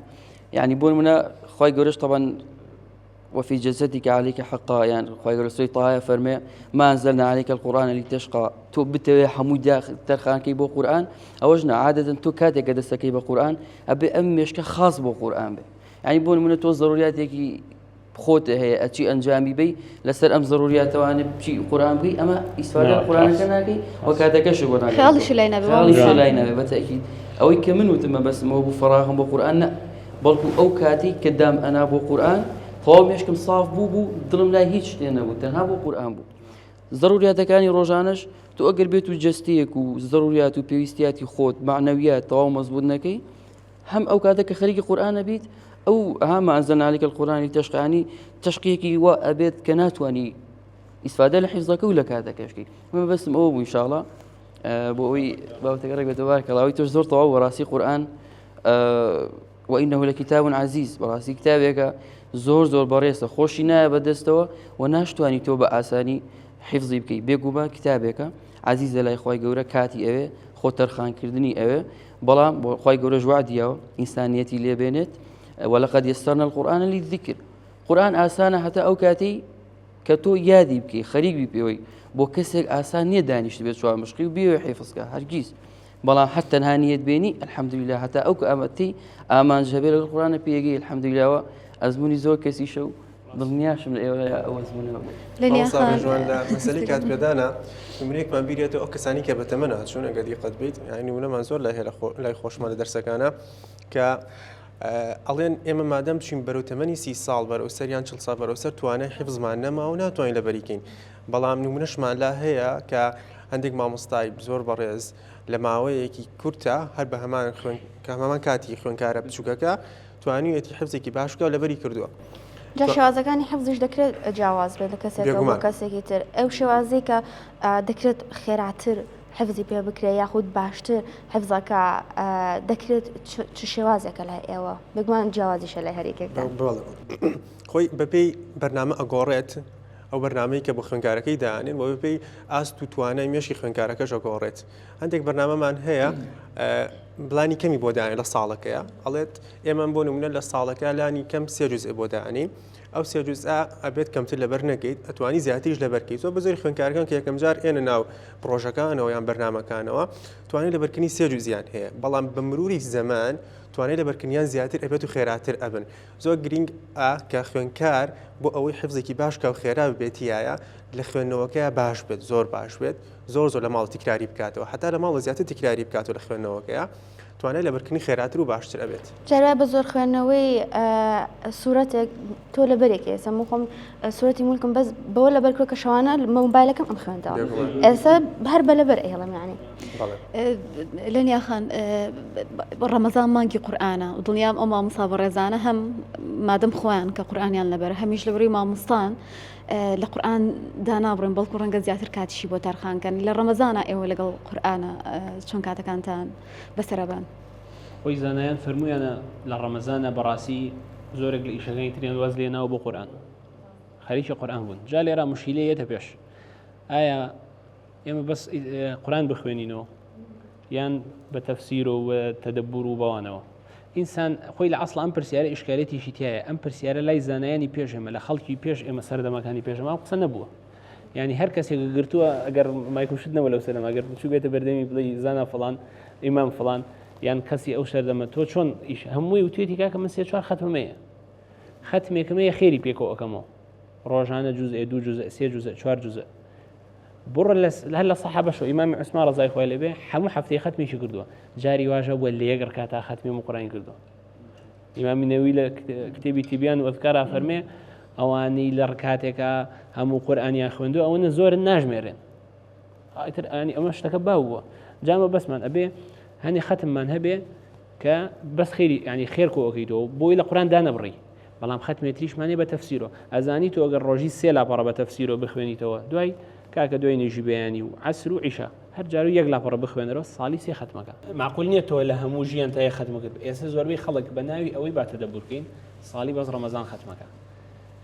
یعنی بۆ منە خی گەورەش تەبەن وفي جسدك عليك حقا یان خوای گەورە سوری طه فەرمێ ما أنزلنا عليك القرآن لتشقى تۆ بتەوێ هەموو تەرخانکەی بۆ قورئان ئەوەش نا عادەتەن تۆ کاتێک کە دەستەکەی بە قورئان ئەبێ ئەم مێشکە خاص بۆ قورئان بێ یعنی بۆ نمونە تۆ زەروریاتێکی خۆت هەیە ئەچی ئەنجامی بی لەسەر ئەم زەروریاتەوانە بچی قورئان بکەی ئەمە ئیسفادە قورئانەکە ناکەی و کاتەکەش بۆ ناکەی خیاڵیش لای نابێ خیاڵیش لای نابێ بەتەئکید ئەوەی کە من وتم مەبەستم ئەوە بوو فەراغم بۆ قورئان نە بەڵکو ئەو کاتەی کە دام ئەنا بۆ قورئان تەواو مێشکم ساف بوو بوو دڵم لای هیچ شتێ نەبوو تەنها بۆ قورئان بوو زەروریاتەکانی ڕۆژانەش تۆ ئەگەر بێت و جەستەیەک و زەروریات و پێویستیاتی خۆت معنەویات تەواو مەزبوط نەکەی هەم ئەو کاتە کە خەریکی قورئانە بیت ئەو ها ما أنزلنا عليك القرآن لتشقى ینی تەشقیەکی وا ئەبێت کە ناتوانانی ئیسفادە لە حیفزەکە و لە کاتەکەشکی من بەسم ئەوە بوو ئینشاءڵا بۆ ئەوەی باوتەکە ڕێک بێتەوە بارکەڵاوی تۆش زۆر تەواو بەڕاستی قورئان وإنه لكتاب عزيز بەڕاستی کتابێکە زۆر زۆر بەڕێزە خۆشی نایە بەدەستەوە و ناشتوانی تۆ بە ئاسانی حیفزی بکەی بێگومان کتابێکە عزیزە لای خوای گەورە کاتی ئەوێ خۆ تەرخانکردنی ئەوێ بەڵام بۆ خوای گەورەش وعدیەوە ئینسانیەتی لێبێنێت ولقد يسرنا القرآن للذكر قورآن ئاسانە هەتا ئەو کاتەی کە تۆ یادی بکەی خەریک بی پێوەی بۆ کەسێک ئاسان نییە دانیشت بێت چوار مشقی و بێوێ حیفزکە هەرگیز بەڵام هەر تەنها نیەت بێنی الحمدلله هەتا ئەو کە ئەمەتی ئامانج هەبێ لەگەڵ قورآنە پێگەی الحمدللهوە ئەزمموی زۆر کەسیشە و دڵنیاشم لە ئێوە ئەو ئەزمونە بوو. لە مەسەلەی کات پێدانە نمونەیەکمان بیرێتەوە ئەو کەسانی کە بەتەمەنە چوون ئەگەر دیقەت بیت یانی نمونەمان زۆر لای هەیە لای خۆشمان لە دەرسەکانە کە. ئەڵێن ئێمە مادەم چین بەرەو تەمەنی سی ساڵ بەرەو سەر یان چل ساڵ بەرەو سەر توانای حفزمان نەما و ناتوانین لەبەری کەین بەڵام نمونەشمان لا هەیە کە هەندێک مامۆستای زۆر بەڕێز لە ماوەیەکی کورتە هەر بە هەمان خوێن کە هەمان کاتی خوێنکارە بچووکەکە توانیویەتی حفزێکی باش بکا و لەبەری کردووە. جا شێوازەکانی حفزیش دەکرێت جیاواز بێت لە کەسێکەوە بۆ کەسێکی تر ئەو شێوازەی کە دەکرێت خێراتر حفزی پێ بکرێت یاخود باشتر حفزەکە دەکرێت چ شێوازێکە لای ئێوە بێگومان جیاوازیشە لای هەرێکێکدا خۆی بەپێی بەرنامە ئەگۆڕێت ئەو بەرنامەی کە بۆ خوێنکارەکەی دانێن بۆ بەپێی ئاست و توانای مێشکی خوێنکارەکەش ئەگۆڕێت هەندێک بەرنامەمان هەیە بلانی کەمی بۆ دانێ لە ساڵەکەیە ئەڵێت ئێمە بۆ نمونە لە ساڵەکە لانی کەم سێ جزء بۆ دانین ئەو سێ جزء ئەبێت کەمتر لەبەر نەکەیت ئەتوانی زیاتریش لەبەرکەیت زۆر بەزۆری خوێندکارەکان کە یەکەم جار ئێنە ناو پرۆژەکانەوە یان بەرنامەکانەوە توانای لەبەرکردنی سێ جزیان هەیە بەڵام بە مروری زەمان توانای لەبەرکردنیان زیاتر ئەبێت و خێراتر ئەبن زۆر گرینگ ئە کە خوێندکار بۆ ئەوەی حفزێکی باش کا و خێرا ببێتیایە لە خوێندنەوەکەیا باش بێت زۆر باش بێت زۆر زۆر لە ماڵ تکراری بکاتەوە حتا لە ماڵە زیاتر تکراری بکاتەوە لە خوێندنەوەکەیا توانای لەبەرکردنی خێراتر و باشتر ئەبێت. جاروا بە زۆر خوێندنەوەی سورەتێک تۆ لەبەرێکی ئێستا من خۆم سورەتی مولکم بەس بەوە لەبەر کردوە کە شەوانە مۆبایلەکەم ئەم خوێندەوە ئێستا هەر بە لەبەر ئەیڵێم یعنی. لەنیا خان ڕەمەزان مانگی قورئانە و دڵنیام ئەو مامۆستا بەڕێزانە هەم مادەم خۆیان کە قورئانیان لەبەرە هەمیش لەبەرەی مامۆستان لە قورئان دانابڕن بەڵکو ڕەنگە زیاتر کاتیشی بۆ تەرخان کەن لە ڕەمەزانە ئێوە لەگەڵ قورئانە چۆن کاتەکانتان بەسەرەبەن؟ خۆی زانایان فەرموویانە لە ڕەمەزانە بەڕاستی زۆرێک لە ئیشەکانی تریان واز لێناوە بۆ قورئان خەریکی قورئان بوون جا لێرە مشکیلە یەتە پێش ئایا ئێمە بەس قورئان بخوێنینەوە یان بە تەفسیر و تەدەبور و بەوانەوە ئینسان خۆی لە ئەسڵ ئەم پرسیارە ئیشکالێتیشی تایە ئەم پرسیارە لای زانایانی پێش ئێمە لە خەڵکی پێش ئێمە سەردەمەکانی پێش ئێمە ئەم قسە نەبووە یعنی هەر کەسێک گرتووە ئەگەر مایکوشت نەوە لەو سەرەمە ئەگەر بچوو بێتە بەردەمی بڵێ زانا فڵان ئیمام فڵان یان کەسی ئەو سەردەمە تۆ چۆن ئیش هەمووی وتێتی کاکە من سێ چوار خەتمەیە خەتمێکمەیە خێری پێکەوە ئەەکەمەوە ڕۆژانە جوزئێ دوو جوزئ سێ جوزئ چوار جوزئ بڕۆ هەر لە سەحابەشەوە ئیمامی عوسمان ڕەزای خوای لێبێ هەموو هەفتەی خەتمێکی کردووە جاری واژە بووە لە یەک ڕکاتا خەتمی هەموو قورئانی کردووە ئیمامی نەوی لە کتێبی تیبیان و ئەذکارا فەرمێ ئەوانەی لە ڕکاتێکا هەموو قورئانیان خوێندووە ئەوەنە زۆرن ناژمێرێن ئیتر ئانی ئەمە شتەکە باو بووە جامە بەسمان ئەبێ هەنی خەتممان هەبێ کە بەس خێری ینی خێر کۆەکەیتەوە بۆی لە قوران دانەبڕی بەڵام خەتمێ تریشمان هەیە بە تەفسیرۆ ئەزانی تۆ ئەگەر ڕۆژی سێ لاپەڕە بە تەفسیرۆ بخوێنیتەوە دوای کاکە دوای نوێژی بەیانی و عەسر و عیشا هەر جارو یەک لاپەڕە بخوێنەرەوە ساڵی سێ خەتمەکە معقول نییە تۆ لە هەموو ژیان تا یەک خەتمە کرد ئێستا زۆربەی خەڵک بە ناوی ئەوەی با تەدەبور بکەین ساڵی بەس ڕەمەزان خەتمەکە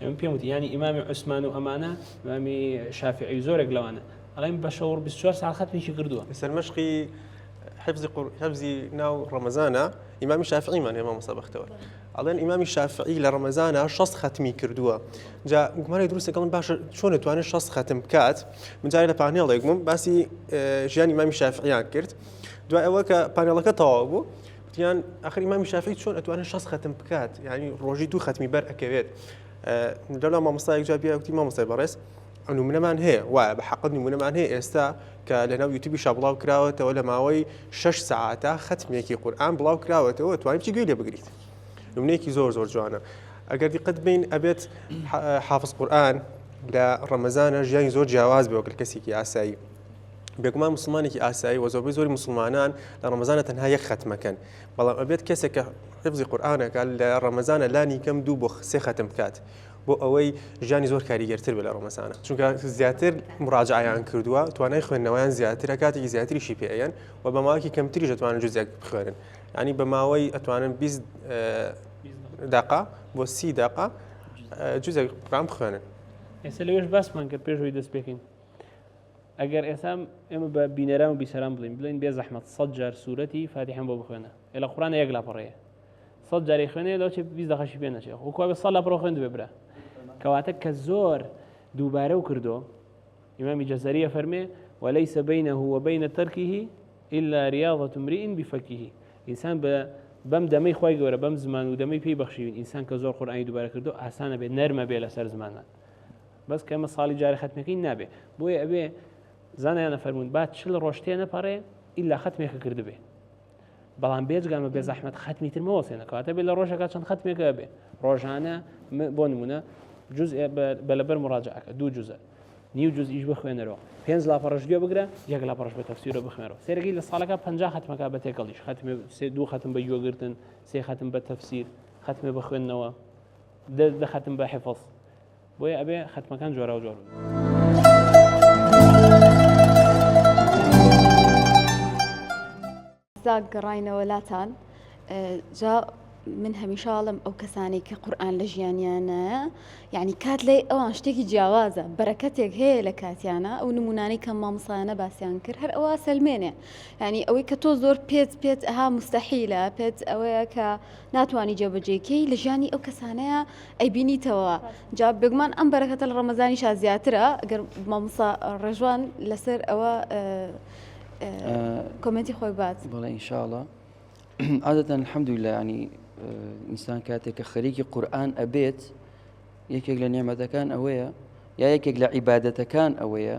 ئەمن پێم وتی یانی ئیمامی عوسمان و ئەمانە ئیمامی شافعی و زۆرێک لەوانە ئەڵێن بە شەوڕ 24 ساعت خەتمێکی کردووە لەسەر مەشقی حفظی قور حفظی ناو ڕەمەزانە ئیمامی شافعیمان هەیە مامۆستا بەختەوەر ئەڵێن ئیمامی شافعی لە ڕەمەزانا شەست خەتمی کردووە جا گومانی دروستە گەڵم باشە چۆن دەتوانێت شەست خەتم بکات من جارێ لە پانێڵێک بووم باسی ژیانی ئیمامی شافعیان کرد دوای ئەوە کە پانێڵەکە تەواو بوو وتیان ئەخر ئیمامی شافعی چۆن ئەتوانێت شەست خەتم بکات یعنی ڕۆژی دوو خەتمی بەر ئەکەوێت لەلا مامۆستایەک جا بیا وتی مامۆستای بەڕێز نمونەمان هەیە وایە بە حەقت نمونەمان هەیە ئێستا کە لەناو یوتیوبی شا بڵاو کراوەتەوە لە ماوەی شەش سەعاتە خەتمێکی قورئان بڵاو کراوەتەوە توانی بچی گوێی لێ بگریت نمونەیەکی زۆر زۆر جوانە ئەگەر دیقەت بین ئەبێت حافظ قورئان لە ڕەمەزانە ژیانی زۆر جیاواز بێ وەک کەسێکی ئاسایی بێگومان مسلمانێکی ئاسایی و زۆربەی زۆری مسلمانان لە ڕەمەزانە تەنها یەک خەتمەکەن بەڵام ئەبێت کەسێک کە حفظی قورئانەکە لە ڕەمەزانە لانی کەم دوو بۆ سێ خەتم بکات بۆ ئەوەی ژیانی زۆر کاریگەرتر بێت لە ڕەمەزانە چونکە زیاتر مراجعیان کردووە توانای خوێندنەوەیان زیاترە کاتێکی زیاتریشی پێ ئەیەن و بە ماوەیەکی کەمتریش دەتوانن جزێک بخوێنن ینی بە ماوەی ئەتوانن 20 دقە بۆ سی دقە جزێک قورئان بخوێنن. ئێستا لەوێش باسمان کرد پێش ئەوەی دەست پێکەین ئەگەر ئێستا ئێمە بە بینەران و بیسەران بڵین بڵین بێ زەحمەت سەد جار سوورەتی فاتیحەم بۆ بخوێنە ئێ لە قورئانە یەک لاپەڕەیە سەد جارێ خوێنێ لەو چێ 20 دەقەشی پێ نەچێ خۆ کوا بێ سەد لاپەڕە خوێند بێ برا کەواتە کە زۆر دووبارە و کردو ئیمامی جەزەریە فەرمێ وليس بينه وبين تركه إلا رياضة امرئ بفكه ئینسان بە بەم دەمەی خوای گەورە بەم زمان و دەمەی پێی بەخشیوین ئینسان کە زۆر قورئانی دووبارە کردو ئاسانە بێ نەرمە بێ لەسەر زمانمان بەس کە ئەمە ساڵی جارێ خەتمەکەی نابێ بۆیە ئەبێ زانایانە فەرمونون با چل ڕۆژ تێ نەپەڕێ ئیلا خەتمێکە کردبێ. بەڵام بێجگامە بێ زەحمەت خەتمی تر مەوەسێنە کەواتە بێ لە ڕۆژەکە چەند خەتمێکە بێ ڕۆژانە بۆ نمونە جزء بە لەبەر مڕاجعەکە دوو جزء نیو جزئیش بخوێنەرەوە پێنج لاپەڕەش گوێ بگرە یەک لاپەڕەش بە تەفسیرە بخوێنەوە سێرەکەی لە ساڵەکە 50 خەتمەکە بە تێکەڵیش خەتمێ سێ دوو خەتم بە گوێگرتن سێ خەتم بە تەفسیر خەتمێ بە خوێندنەوە دە خەتم بە حفظ بۆیە ئەبێ خەتمەکان جۆراوجۆر بن. زاک گەڕاینەوە لاتان جا من هەمیشە ئەڵێم ئەو کەسانەی کە قورئان لە ژیانیانایە یعنی کات لای ئەوان شتێکی جیاوازە بەرەکەتێک هەیە لە کاتیانە ئەو نمونانەی کە مامۆستایانە باسیان کرد هەر ئەوە سەلمێنێ یعنی ئەوەی کە تۆ زۆر پێت پێت ئەها مستەحیلە پێت ئەوەیە کە ناتوانانی جێبەجێکەی لە ژیانی ئەو کەسانەیە ئەیبینیتەوە جا بێگومان ئەم بەرەکەتە لە ڕەمەزانیشا زیاترە گەر مامۆستا ڕێژوان لەسەر ئەوە کۆمێنتی خۆی بات. بەڵێ ئینشاءڵا عادەتەن الحمدلله ینی ئینسان کاتێک کە خەریکی قورئان ئەبێت یەکێک لە نعمەتەکان ئەوەیە یا یەکێک لە عیبادەتەکان ئەوەیە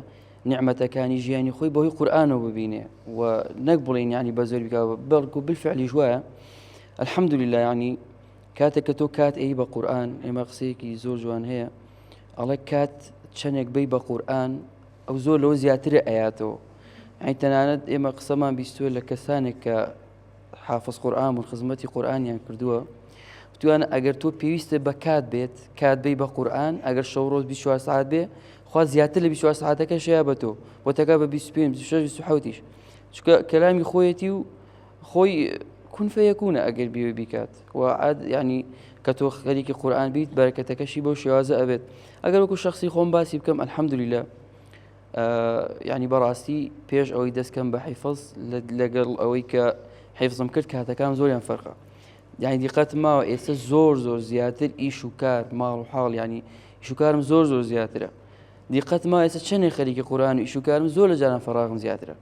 نعمەتەکانی ژیانی خۆی بەهۆی قورئانەوە ببینێ و نەک بڵێن ینی بە زۆر بکە بەڵکو بالفعلیش وایە الحمدلله ینی کاتێک کە تۆ کات ئەی بە قورئان ئێمە قسەیەکی زۆر جوان هەیە ئەڵێ کات چەندێک بی بە قورئان ئەو زۆر لەوە زیاترە ئەیاتەوە ئەی تەنانەت ئێمە قسەمان بیستووە لە کەسانێک کە حافظ قورئان بوون خزمەتی قورئانیان کردووە وتویانە ئەگەر تۆ پێویستە بە کات بێت کات بی بە قورئان ئەگەر شەو ڕۆژ 24 ساعت بێ خوا زیاتر لە 24 ساعتەکە شەیە بە تۆ بۆ تەکا بە 25 26 27 یش چونکە کەلامی خۆیەتی و خۆی کون فەیەکونە ئەگەر بیوێ بیکات و عاد ینی کە تۆ خەریکی قورئان بیت بەرەکەتەکەشی بەو شێوازە ئەبێت ئەگەر وەکو شخصی خۆم باسی بکەم الحەمدللە ینی بەڕاستی پێش ئەوەی دەستکەم بە حیفظ لەگەڵ ئەوەی کە حیفظم کرد کاتەکان زۆریان فەرقە یعنی دیقەت ماوە ئێستا زۆر زۆر زیاتر ئیش و کار ماڵ و حاڵ ینی ئیشوکارم زۆر زۆر زیاترە دیقەت ما ئێستا چەندێک خەریکی قورآن و ئیشوکارم زۆر لە جاران فەراغم زیاترە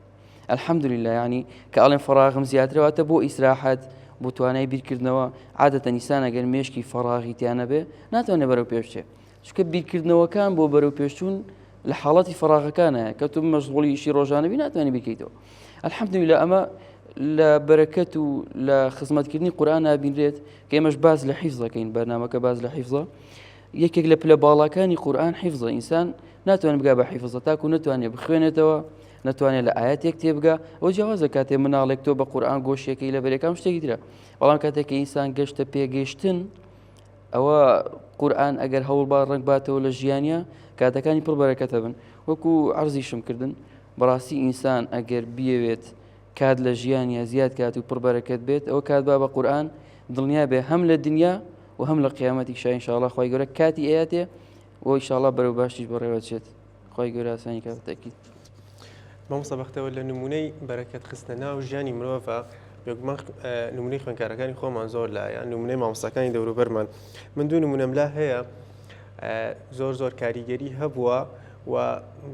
الحمدللە یانی کە ئەڵێن فەراغم زیاترە واتە بۆ ئیسراحەت بۆ توانای بیرکردنەوە عادەتەن ئینسان ئەگەر مێشکی فەراغی تیا نەبێ ناتوانێت بەرەو پێش بچێ چونکە بیرکردنەوەکان بۆ بەرەو پێشچوون لە حاڵەتی فەراغەکانە کە تۆ مەشغوڵی ئیشی ڕۆژانە بی ناتوانانی بیکەیتەوە الحمدللە ئەمە لە بەرەکەت و لە خزمەتکردنی قورئان نابینرێت کە ئێمەش باس لە حیفظ دەکەین بەرنامەکە باس لە حیفظە یەکێک لە پلە باڵاکانی قورئان حیفظە ئینسان ناتوانێت بگا بە حیفظە تاکو نەتوانێت بخوێنێتەوە نەتوانێت لە ئاەتێک تێبگا ئەو جیاوازە کاتێ مناڵێک تۆ بە قورئان گۆشیەکەی لە بەرێکام شتێکی ترە بەڵام کاتێک کە ئینسان گەشتە پێگەشتن ئەوە قورئان ئەگەر هەوڵ با ڕنگ باتەوە لە ژیانە کاتەکانی پڕ بەرەکەتە بن وەکو عەرزیشم کردن بەڕاستی ئینسان ئەگەر بیەوێت کات لە ژیانیا زیاد کات و پڕ بەرەکەت بێت ئەوە کات با بە قورئان دڵنیا بێ هەم لە دنیا و هەم لە قیامەتیشا ان شاء الله خوای گەورە کاتی ئەیاتێ و ان شاء الله بەرەو باشتیش بەڕێوە چێت خوای گەورە ئاسانی کات بەتەکید. مامۆستا بەختەوەر لە نمونەی بەرەکەت خستنە ناو ژیانی مرۆڤە بێگومان نمونەی خوێندکارەکانی خۆمان زۆر لایە نمونەی مامۆستاکانی دەوروبەرمان من دوو نمونەم لا هەیە زۆر زۆر کاریگەری هەبووە و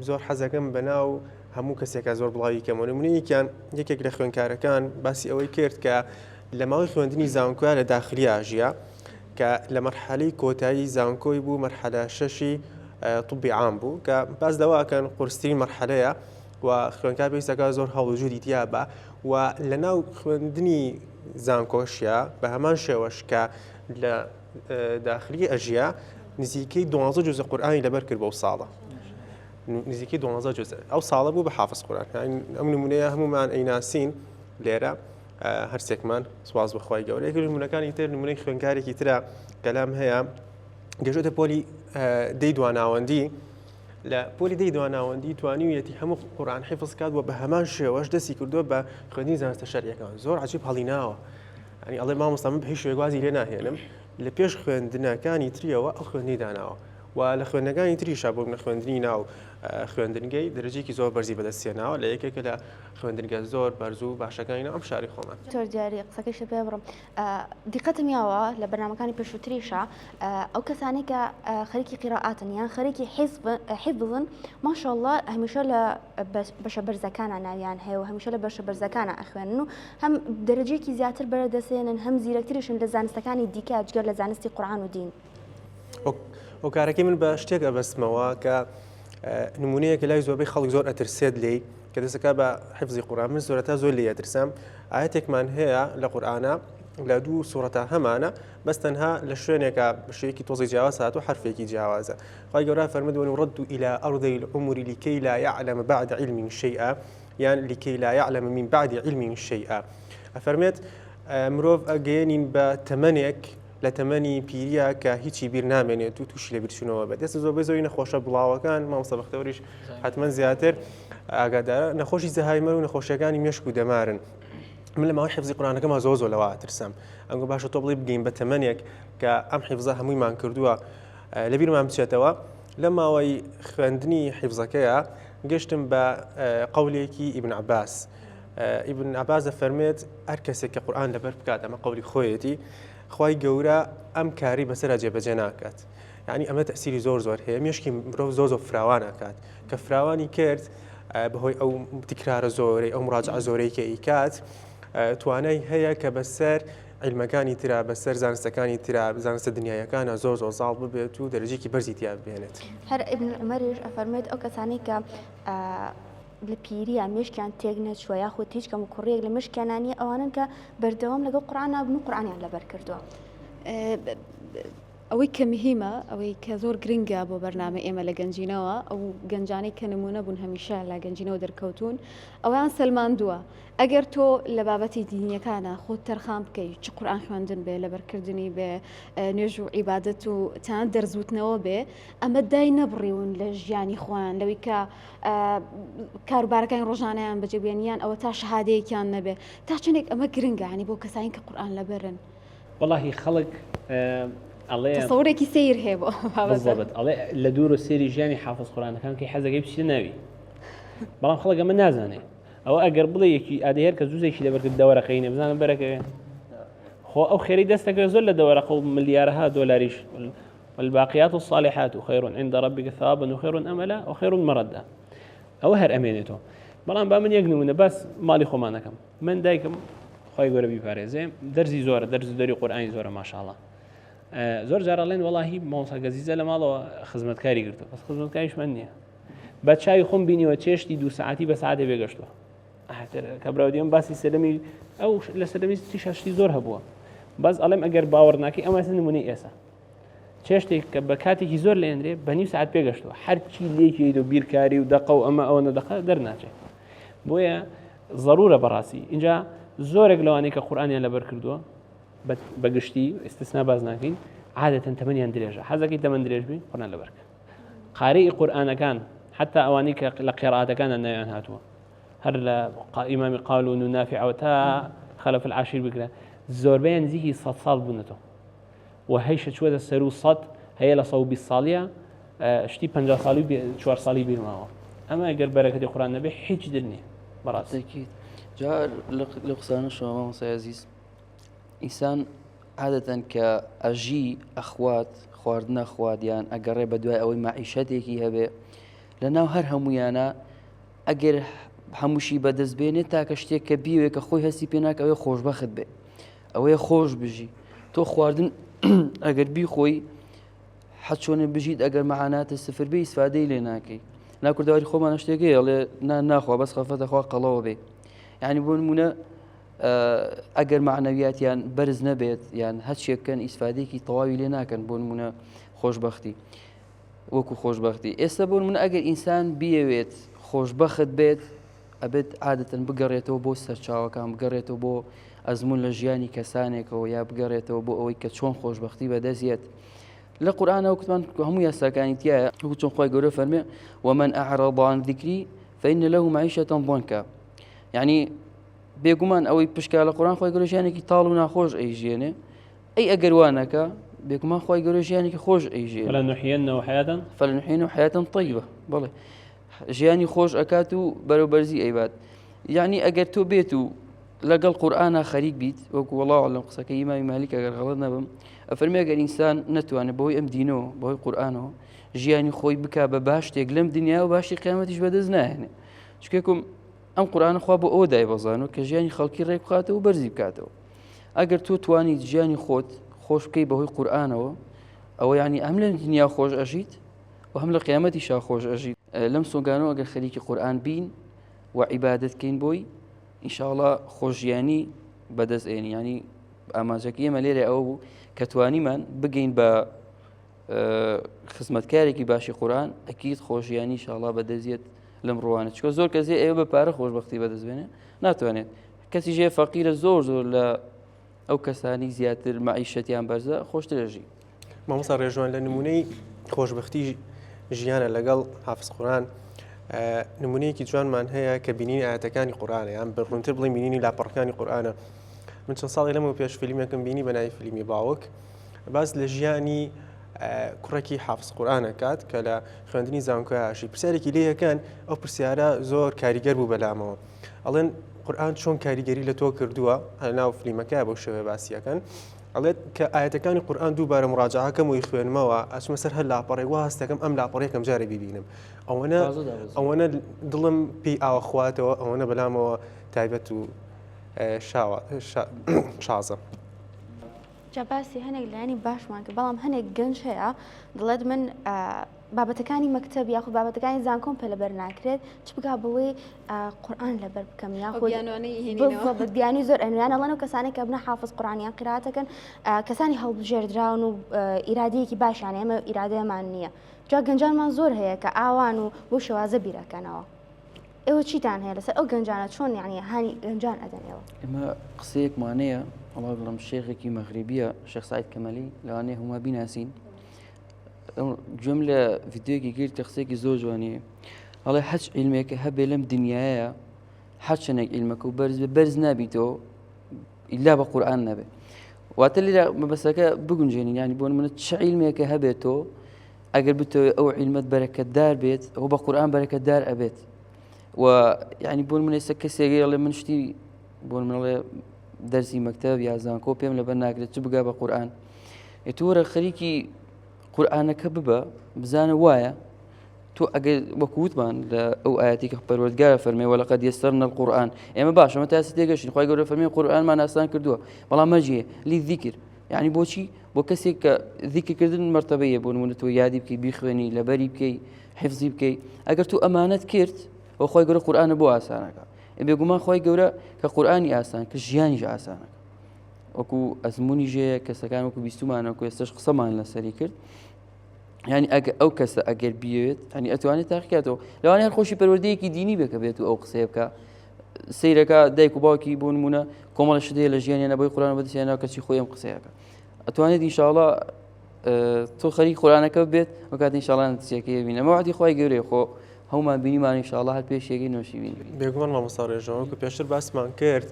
زۆر حەزەکەم بەناو هەموو کەسێکە زۆر بڵاوی کەمەوە نمونەیەکیان یەکێک لە خوێندکارەکان باسی ئەوەی کرد کە لە ماوەی خوێندنی زانکۆیا لە داخلیا ژیا کە لە مەرحەلەی کۆتایی زانکۆی بوو مەرحەلە شەشی طبی عام بوو کە باس لەوە ئەکەن قورسترین مەرحەلەیە و خوێندکار پێویستەکە زۆر هەوڵ و جودی تیا بە و لە ناو خوێندنی زانکۆشیا بە هەمان شێوەش کە لە داخلی ئەژیا نزیکەی دوانزە جوزە قورئانی لەبەر کرد بەو ساڵە نزیکەی دوانزە جوزە ئەو ساڵە بوو بە حافظ قورئان ئەم نمونەیە هەمومان ئەیناسین لێرە هەرسێکمان سواز بەخوای گەورە یەکێک نمونەکانی تر نمونەی خوێنکارێکی ترە کەلام هەیە گەشتە پۆلی دەی دواناوەندی لە پۆلی دەی دواناوەندی توانیویەتی هەموو قورآن حفظ کات و بە هەمان شێوەش دەستی کردووە بە خوێندنی زانستە شەرعیەکان زۆر عجیب هەڵیناوە ئەنی ئەڵێ مامۆستا من بە هیچ شێوەیەک وازی لێ ناهێنم لە پێش خوێندنەکانی تریەوە ئەو خوێندنی داناوە و لە خوێندنەکانی تریشا بۆ منە خوێندنی ناو خوێندنگەی دەرەجەیەکی زۆر بەرزی بەدەستهێناوە لە یەکێکە لە خوێندنگە زۆر بەرز و باشەکانی ناو ئەم شاری خۆمان. دکتۆر دیاری قسەکەیشت پێ بڕم دیقەتم یاوە لە بەرنامەکانی پێشووتریشا ئەو کەسانەی کە خەریکی قیڕائاتن یان خەریکی حیفظن ماشاءاللە هەمیشە لە بەشە بەرزەکانە ناویان هەیە و هەمیشە لە بەشە بەرزەکانە ئەخوێنن و هەم دەرەجەیەکی زیاتر بەرەدەسێنن هەم زیرەکتریشن لە زانستەکانی دیکە جگە لە زانستی قورئان و دین. هۆکارەکەی من بە شتێک ئەبەستمەوە کە نمونەیەکە لای زۆربەی خەڵک زۆر ئەترسێت لێی. کە دەسەکە بە حفزی قورآن من زۆرەتا زۆر لێ ئەترسام ئاەتێکمان هەیە لە قورآە لە دوو سوڕەتە هەمانە بەس تەنها لە شوێنێکە بە شێوەیەکی تۆزی جیاواز هاتوو حرفێکی جیاوازە خوای گەورە فەرموود ونرد إلى أرذل العمر لكي لا يعلم بعد علم شيئا یان لكي لا يعلم من بعد علم شيئا ئەفەرمێت مرۆڤ ئەگەیەنین بە تەمەنێک لە تەمەنی پیریە کە هیچی بیر نامێنێت و تووشی لە بیرچوونەوە بێت دەست زۆربەی زۆری نەخۆشە بڵاوەکان مامۆستا بەختەوەریش حتمما زیاتر ئاگادارە نەخۆشی زەهایمەر و نەخۆشیەکانی مێشک و دەمارن من لە ماوەی حفزی قورآانەکەما زۆر زۆر لەوە ئەترسم ئەنگۆ باشە تۆ بڵێ بگەین بە تەمەنێک کە ئەم حفزە هەموویمان کردووە لە بیرمان بچێتەوە لە ماوەی خوێندنی حیفزەکەیە گەشتم بە قەولێکی ئیبن عباس ئیبن عباس دەفەرمێت هەر کەسێک کە قورآن لەبەر بکات ئەمە قەولی خۆیەتی خوای گەورە ئەم کاری بەسەرا جێبەجێ ناکات یعنی ئەمە تەسیری زۆر زۆر هەیە مێشکی مرۆڤ زۆر زۆر فراوان ئەکات کە فراوانی کرد بەهۆی ئەو تکرارە زۆرەی ئەو مراجعە زۆرەی کە ئیکات توانای هەیە کە بەسەر عیلمەکانی ترا بەسەر زانستەکانی ترا زانستە دنیایەکانە زۆر زۆر زاڵ ببێت و دەرەجێکی بەرزی تیا بێنێت. هەر ئیبن عومەریش ئەفەرموێت ئەو کەسانەی کە لە پیریان مێشکیان تێک نەچووە یاخود هیچ کەم و کوڕیەک لە مشکیانە نییە ئەوانن کە بەردەوام لەگەڵ قورئان نابن و قورئانیان لەبەر کردووە. ئەوەی کە مهیمە، ئەوەی کە زۆر گرنگە بۆ بەرنامەی ئێمە لە گەنجینەوە، ئەو گەنجانەی کە نموونە بوون هەمیشە لە گەنجینەوە دەرکەوتوون، ئەوەیان سەلماندووە ئەگەر تۆ لە بابەتی دینیەکانە خۆت تەرخان بکەی چ قورئان خوێندن بێ، لەبەرکردنی بێ، نوێژ و عیبادەت و تەنانەت دەرس وتنەوە بێ، ئەمە دای نەبڕیون لە ژیانی خۆیان لەوەی کە کاروبارەکانی ڕۆژانەیان بەجێ بێن یان ئەوە تا شەهادەیەکیان نەبێ، تا چەندێک ئەمە گرنگە یانی بۆ کەسانی کە قورئان لەبەرن. وەڵاهی خەڵک ئەڵێ تەسەورێکی سەیر هەیە بۆ ئەم بابەتە. بالضبط ئەڵێ لە دوور و سێری ژیانی حافظ قورئانەکان کەی حەزەکەی بچیتە ناوی بەڵام خەڵک ئەمە نازانێ ئەوە ئەگەر بڵێ یەکی ئادەی هەر کە جوزێکی لەبەر کرد دەوەرەقەی نیە بزانە بەرەکەوێ خۆ ئەو خێری دەستەکەوێ زۆر لە دەوەرەقە و ملیارەها دۆلاریش والباقيات الصالحات خير عند ربك ثوابا وخير املا وخير مردا ئەوە هەر ئەمێنێتەوە بەڵام با من یەک نمونە باس ماڵی خۆمانەکەم من دایکم خی گەورە بیپارێزێ دەرزی زۆرە دەرز دەری قورئانی زۆرە ماشاءاللە زۆر جار ئەڵێن وەڵاهی مامۆستا گەزیزە لە ماڵەوە خزمەتکاری گرتو بەس خزمەتکاریشمان نییە بە چاوی خۆم بینیوە چێشتی دوو ساعتی بە ساعتێ بێگەشتووە کە براودیم باسی سەرمی ئەو لە سەرمی شتی زۆر هەبووە بەس ئەڵێم ئەگەر باوەڕ ناکەی ئەمە نمونەی ئێسا چێشتێک کە بە کاتێکی زۆر لێنرێ بە نیو ساعت پێگەشتووە هەرچی لێکی و بیرکاری و دەقە و ئەمە ئەوە نەدەقە دەرناچێت بۆیە ضرورە بەڕاستی اینجا زۆرێک لەوانەی کە قورئانیان لەبەر کردووە بە گشتی ئیستسنا باز ناکەین عادەتەن تەمەنیان درێژە حەزەکەی تەمەن درێژ بی قورئان لەبەر کە قارئی قورئانەکان حتا ئەوانەی کە لە قیراتەکانە ناویان هاتووە هەر لە ئیمامی قالون و نافعەوە تا خەلف العاشیر بگرە زۆربەیان نزیکی 100 ساڵ بوونەتەوە و هەیشە چووەتە سەروو سەد، هەیە لە 120 ساڵیە شتی 50 ساڵی و چوار ساڵی بیرماوە ئەمە گەر بەرەکەتی قورئان نەبێ هیچ در نییە بەڕاستی. تەکید جار لە قسانەشەوە مامۆستای ئەزیز ئینسان عادەتەن کە ئەژی ئەخوات خواردن ئەخوات یان ئەگەڕێ بە دوای ئەوەی مەعیشەتێکی هەبێ لە ناو هەر هەمویانە ئەگەر هەمووشی بەدەست بێنێت تاکە شتێک کە بیوێ کە خۆی هەستی پێ ناکە ئەوەیە خۆشبەخت بێ ئەوەیە خۆش بژی تۆ خواردن ئەگەر بیخۆی حەچۆنە بژیت ئەگەر مەعاناتە سفر بێ ئیسفادەی لێ ناکەی نا کوردەواری خۆمانە شتێکەیە ئەڵێ نا ناخوا بەس خەفەتە خوا قەڵەوە بێ یعنی بۆ نمونە ئەگەر معنەویاتیان بەرز نەبێت یان هەرچێککەن ئیسفادێکی تەواوی لێ ناکەن بۆ نمونە خۆشببختی وەکو خۆشببختی ئێستا بۆ من ئەگەر ئینسان بیەوێت خۆشببخت بێت ئەبێت عادەتەن بگەڕێتەوە بۆ سەرچاوەکان، بگەڕێتەوە بۆ ئەزموون لە ژیانی کەسانێکەوە یا بگەڕێتەوە بۆ ئەوەی کە چۆن خۆشببختی بەدەست یەت. لە قورئانەوە کوتمان هەموو یاساکانی تایە وەکو چۆن خوای گەورە فەرمێ ومن أعرض عن ذكري فإن له معيشة ضنكا یعنی بێگومان ئەوەی پشکا لە قورئان خوای گەورە ژیانێکی تاڵ و ناخۆش ئەیژێنێ ئەی ئەگەر وا نەکا بێگومان خوای گەورە ژیانێکی خۆش ئەیژێنێ فلنحيينه حياة فلنحيينه حياة طيبة بەڵێ ژیانی خۆش ئەکات و بەرەو بەرزی ئەیبات یعنی ئەگەر تۆ بێت و لەگەڵ قورئانا خەریک بیت وەکو وەڵا لەم قسەکە ئیمامی مالیک ئەگەر غەڵەت نەبم ئەفەرمێ ئەگەر ئینسان نەتوانێت بەهۆی ئەم دینەوە بەهۆی قورئانەوە ژیانی خۆی بک بە باش شتێک لەم دنیا و باشی قیامەتیش بەدەست ناهێنێ چکێکم ئەم قورئانە خوا بۆ ئەوە دایبەزانەوە کە ژیانی خەڵکی ڕێک بخاتەوە و بەرزی بکاتەوە ئەگەر تۆ توانیت ژیانی خۆت خۆش بکەی بەهۆی قورئانەوە ئەوە یعنی ئەم لە دنیا خۆش ئەژیت و هەم لە قیامەتیشا خۆش ئەژیت. لەم سۆنگانەوە ئەگەر خەریکی قورئان بین. و عیبادەت کەین بۆی ئینشاءڵا خۆشیانی بەدەست ئێنی ینی ئامانجەکە ئێمە لێرە ئەوە بوو کە توانیمان بگەین بە خزمەتکارێکی باشی قورآن ئەکییت خۆشیانی شاڵا بەدەستێت لەم ڕوانە چکە زۆر کەسێ ئێوە بە پارە خۆشببختی بەدەست بێنێ ناتوانێت کەسی ژێ فەقیرە زۆر زۆر لە ئەو کەسانی زیاتر مەعیشەتیان بەرزە خۆشتر ئەژی. مامۆستا ڕێژوان لە نمونەی خۆشبەختی ژیانە لەگەڵ حافز قورآن نمونەیەکی جوانمان هەیە کە بینینی ئاەتەکانی قورآانە یان بە ڕوونتر بڵێ بینینی لاپەڕەکانی قورآانە من چەند ساڵی لەمە پێش فیلمێکم بینی بە ناوی فیلمی باوک باس لە ژیانی کوڕێکی حافز قورآانە کات کە لە خوێندنی زانکۆیاشی پرسیارێکی لێیەکەن ئەو پرسیارە زۆر کاریگەر بوو بەلامەوە ئەڵێن قورئان چۆن کاریگەری لە تۆ کردووە ناو فلیمەکە بەو شێوەیە باسیەکەن ئەڵێت کە ئاەتەکانی قورئان دووبارە مراجعەکەم و خوێنمەوە ئەچمە سەر هەر لاپەڕێک وا هەستەکەم ئەم لاپەڕێکم جارێ ببینم ئەوەنە ئەوەنە دڵم پێی ئاوە خواتەوە ئەوەنە بەلامەوە تایبەت و شاوە شازە. جا باسی هەنێک لایەنی باشمان کرد بەڵام هەنێک گەنج هەیە دەڵێت من بابەتەکانی مەکتەب یاخود بابەتەکانی زانکۆم پێ لەبەر ناکرێت چ بگا بەوەی قورآن لەبەر بکەم یاخود بیانی زۆر ئەنویان ئەڵەن و کەسانێک کە بنە حافظ قورآانیان قیراتەکەن کەسانی هەڵبژێردراون و ئیرادەیەکی باشیان ئێمە ئیرادەیەمان نییە جا گەنجانمان زۆر هەیە کە ئاوان و بۆ شێوازە بیرەکەنەوە ئێوە چیتان هەیە لەسەر ئەو گەنجانە چۆن یعنی هانی گەنجان ئەدەن ئێوە؟ ئێمە قسەیەکمانەیە وەڵا بڵم شێخێکی مەغریبیە شێخ سعید کەمەلی لەوانەیە هەمووان بیناسین گوێم لە ڤیددیوەکی گرت کە قسەیەکی زۆر جوانی ئەڵێ هەچ عیلمێکە هەبێ لەم دنیاە هەرچەندێک عیلمەکە و بەرز بێ بەرز نابیتەوە ئیلا بە قورئان نەبێ واتە لێرە مەبەستەکە بگونجێنین ینی بۆ نمونە چ عیلمێکە هەبێت تۆ ئەگەر بتەوێت ئەو عیلمەت بەرەکەتدار بێت ئەو بە قورئان بەرەکەتدار ئەبێت و یعنی بۆ من ئێستا کەسێک ئەڵێ من شتی بۆ منڵێ دەرسی مەکتەب یا زانکۆ پێم لەبەر ناکرێت چ بگا بە قورئان تۆرە خەریکی قورئانەکە ببە بزانە وایە تۆ ئەگەر وەکووتمان لە ئەو ئاەتی کە پەروەردگارە فەرمێ وەلقد یسرنا القرآن ئێمە باشە مە تا تێگەشتین خوای گەورە فەرمی قورئانمان ئاسان کردووە بەڵام مەرجیە للذکر یعنی بۆچی بۆ کەسێک کە ذیکرکردن مەرتەبەیە بۆ نمونە تۆ یادی بکەی بیخوێنی لەبەری بکەی حفزی بکەی ئەگەر تۆ ئەمانەت کرد ئەو خوای گەورە قورئانە بۆ ئاسانەکە بێگومان خوای گەورە کە قورئانی ئاسان کە ژیانیش ئاسانەکە وەکو ئەزمموی ژەیە کەسەکان وەکو بیستمانە وەکو ئێستش قسەمان لەسەری کرد ینی ئەگە ئەو کەسە ئەگەر بیەوێت ئەنی ئەتوانێت تاقیکاتەوە لەوانەیە هەر خۆشی پەروەردەیەکی دینی بێ کە بێت و ئەو قسەیە بکە سەیرەکە دایک و باوکی بۆ نمونە کۆمەڵە شتەیە لە ژیانیانە بۆی قورآن بەدەستیانەوە کەچی خۆی ئەم قسەیەکە ئەتوانێت ئینشاءڵا تۆ خەریک قورآنەکە بێت و کات ئینشاءڵا نتیجەکەی بینە ئەمە وعدی خوای گەورەیە خۆ هەمومان بینیمان ئینشاءڵا هەر پێشێکی نۆشی بین بێگومان مامۆستا ڕێژەوە کە پێشتر باسمان کرد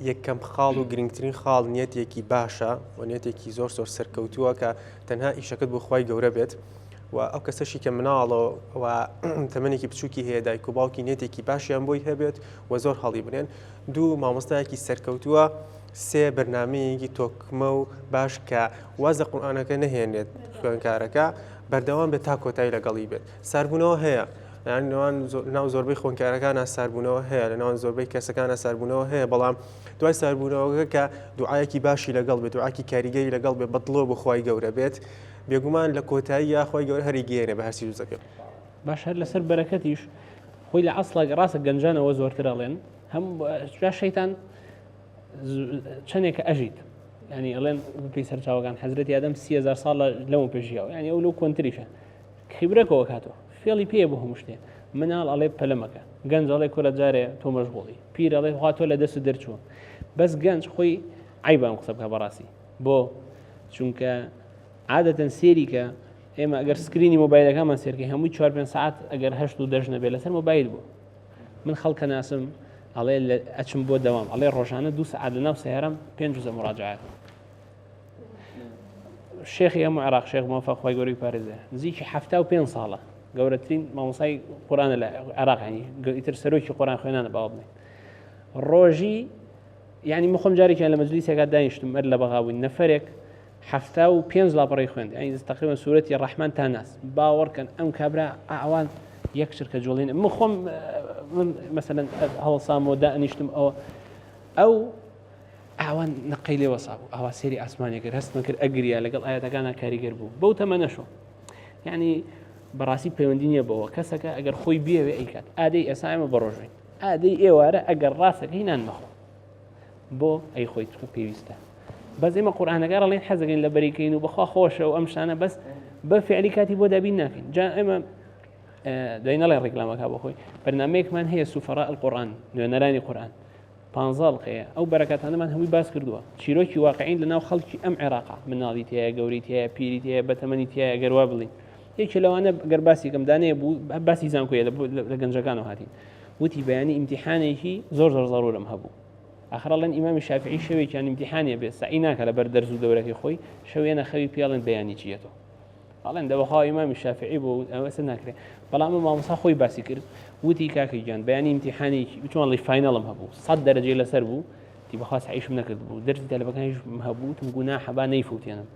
یەکەم خاڵ و گرنگترین خاڵ نیەتێکی باشە و نیەتێکی زۆر زۆر سەرکەوتووە کە تەنها ئیشەکەت بۆ خوای گەورە بێت و ئەو کەسەشی کە مناڵە و تەمەنێکی بچووکی هەیە دایک و باوکی نێتێکی باشیان بۆی هەبێت و زۆر هەڵی بنێن دوو مامۆستایەکی سەرکەوتووە سێ بەرنمەیەکی تۆکمە و باش کە واز لە قورئانەکە نەهێنێت خوێنکارەکە بەردەوام بێت تا کۆتایی لەگەڵی بێت ساربوونەوە هەیە نێوان ناو زۆربەی خوێندکارەکانە ساربوونەوە هەیە لە ناوان زۆربەی کەسەکانە ساربوونەوە هەیە بەڵام دوای ساربوونەوەکە کە دوعایەکی باشی لەگەڵ بێت دوعاکی کاریگەری لەگەڵ بێت بەدڵەوە بۆ خوای گەورە بێت بێگومان لە کۆتاییە خوای گەورە هەری گەیەنێ بە هەرسی دوزەکە. باش هەر لەسەر بەرەکەتیش خۆی لە ئەسڵا ڕاستە گەنجانەوە زۆرتر ئەڵێن هەم جا شەیتان چەندێکە ئەژیت ینی ئەڵێن بپی سەرچاوەکان حەزرەتی ئادەم 30هزار ساڵ لەمە پێژیاوە ینی ئەو لەو کۆنتریشە خیبرەکەەوە کاتەوە فێڵی پێ بۆ هەموو شتێ مناڵ ئەڵێ پەلەمەکە گەنج ئەڵێ کورە جارێ تۆ مەشغوڵی پیر ئەڵێ خوا تۆ لە دەست دەرچووە بەس گەنج خۆی عیبان قسە بکە بەڕاستی بۆ چونکە عادەتەن سێری کە ئێمە ئەگەر screen ی مۆبایلەکەمان سێرکەی هەمووی 4 پێ سعات ئەگەر هەشت و دەش نەبێ لەسەر مۆبایل بوو من خەڵکە ناسم ئەڵێ ئەچم بۆ دەوام ئەڵێ ڕۆژانە دو سعات لە ناو سیارەم پێنج جزء مراجعات شێخی هەموو عێراق شێخ مۆفە خۆی گەورەی پارێزێ نزیکی 75 ساڵە گەورەترین مامۆسای قورآانە لە عێراق ینی ئیتر سەرۆکی قورآن خوێنانە باوە بڵێن ڕۆژی یعنی من خۆم جارێکیان لە مەجلیسێکا دانیشتم مەر لە بەغا بووین نەفرێک 75 لاپەڕەی خوێند یعنی تقریبا سوورەتی ڕەحمان تا ناس باوەڕکەن ئەم کابرا ئاوان یەک چرکە جوڵین من خۆم من مەسەلەن هەڵسام و دانیشتم ئەوە ئەو ئاوان نەقەی لێ وەسا بوو ئاوا سێری ئاسمانی کرد هەستمە کرد ئەگریا لەگەڵ ئاەتەکانە کاریگەر بوو بەو تەمەنەشۆ یعنی. بەڕاستی پەیوەندی نییە بەوە کەسەکە ئەگەر خۆی بێوێ ئەیکات ئادەی ئێسا ئێمە بەڕۆژوین ئادەی ئێوارە ئەگەر ڕاستەکەی نان مەخۆ بۆ ئەی خۆی چکە پێویستە بەس ئێمە قورآانەکە ڕڵین حەزەکەین لە بەریکەین و بەخوا خۆشە و ئەم شتانە بەس بە فعلی کاتی بۆ دابین ناکەین جا ئێمە دوای نەڵێ ڕیکلامەکە بۆ خۆی بەرنمەیەکمان هەیە سوفەڕا القورآن نوێنەرانی قورآن پانزە ئەڵقەیە ئەو بەرەکاتانەمان هەمووی باس کردووە چیرۆکی واقعین لەناو خەڵکی ئەم عێراقا مناڵی تایە گەوری تایە پیری تایە بەتەمەنی تایە گەر وا بڵین یەکێ لەوانە گەر باسێکم دانەیە بوو باسی زانکۆیە لە گەنجەکانەوە هاتین وتی بەیانی ئیمتیحانێکی زۆر زۆر زەرورم هەبوو ئاخر ئەڵێن ئیمامی شافعی شەوێکیان ئیمتیحانیە بێ سەعی ناکە لەبەر دەرز و دەورەکەی خۆی شەوێنە خەوی پێڵێن بەیانی چیەتەوە ئەڵێن دە بەخوا ئیمامی شافعی بۆ ئەوەسە ناکرێ بەڵام ئەمە مامۆستا خۆی باسی کرد وتی کاکە گیان بەیانی ئیمتیحانێکی چۆن ڵی final م هەبوو سەد دەرەجەی لەسەر بوو تی بەخوا سەعیشم نەکرد بوو دەرسی تەلەبەکانیشم هەبوو وتم گوناحە با نەیفوتێنم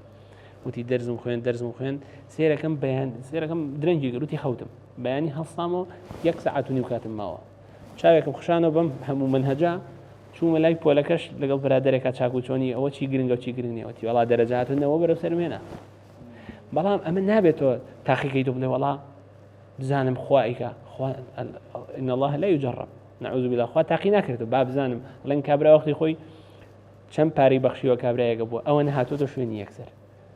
وتی دەرزم خوێن دەرزم خوێن سێرەکەم بەیان سێرەکەم درەنگی کرد وتی خەوتم بەیانی هەڵسامەوە یەک سەعات و نیو کاتم ماوە چاوێکم خشانەوە بەم هەموو منهەجا چوومە لای پۆلەکەش لەگەڵ برادەرێکا چاک و چۆنی ئەوە چی گرنگە و چی گرنگ نییە وتی وەڵا دەرەجە هاتوونەوە بەرەو سەرمێنە بەڵام ئەمە نابێت تۆ تاقیکەی تۆ بڵێ وەڵا بزانم خوا ئیکا خوا إن الله لا يجرب نعوذ بالله خوا تاقی ناکرێت با بزانم ئەڵێن کابرا وەختی خۆی چەند پارەی بەخشیوە کابرایەکە بووە ئەوە نەهاتۆتە شوێنی یەکسەر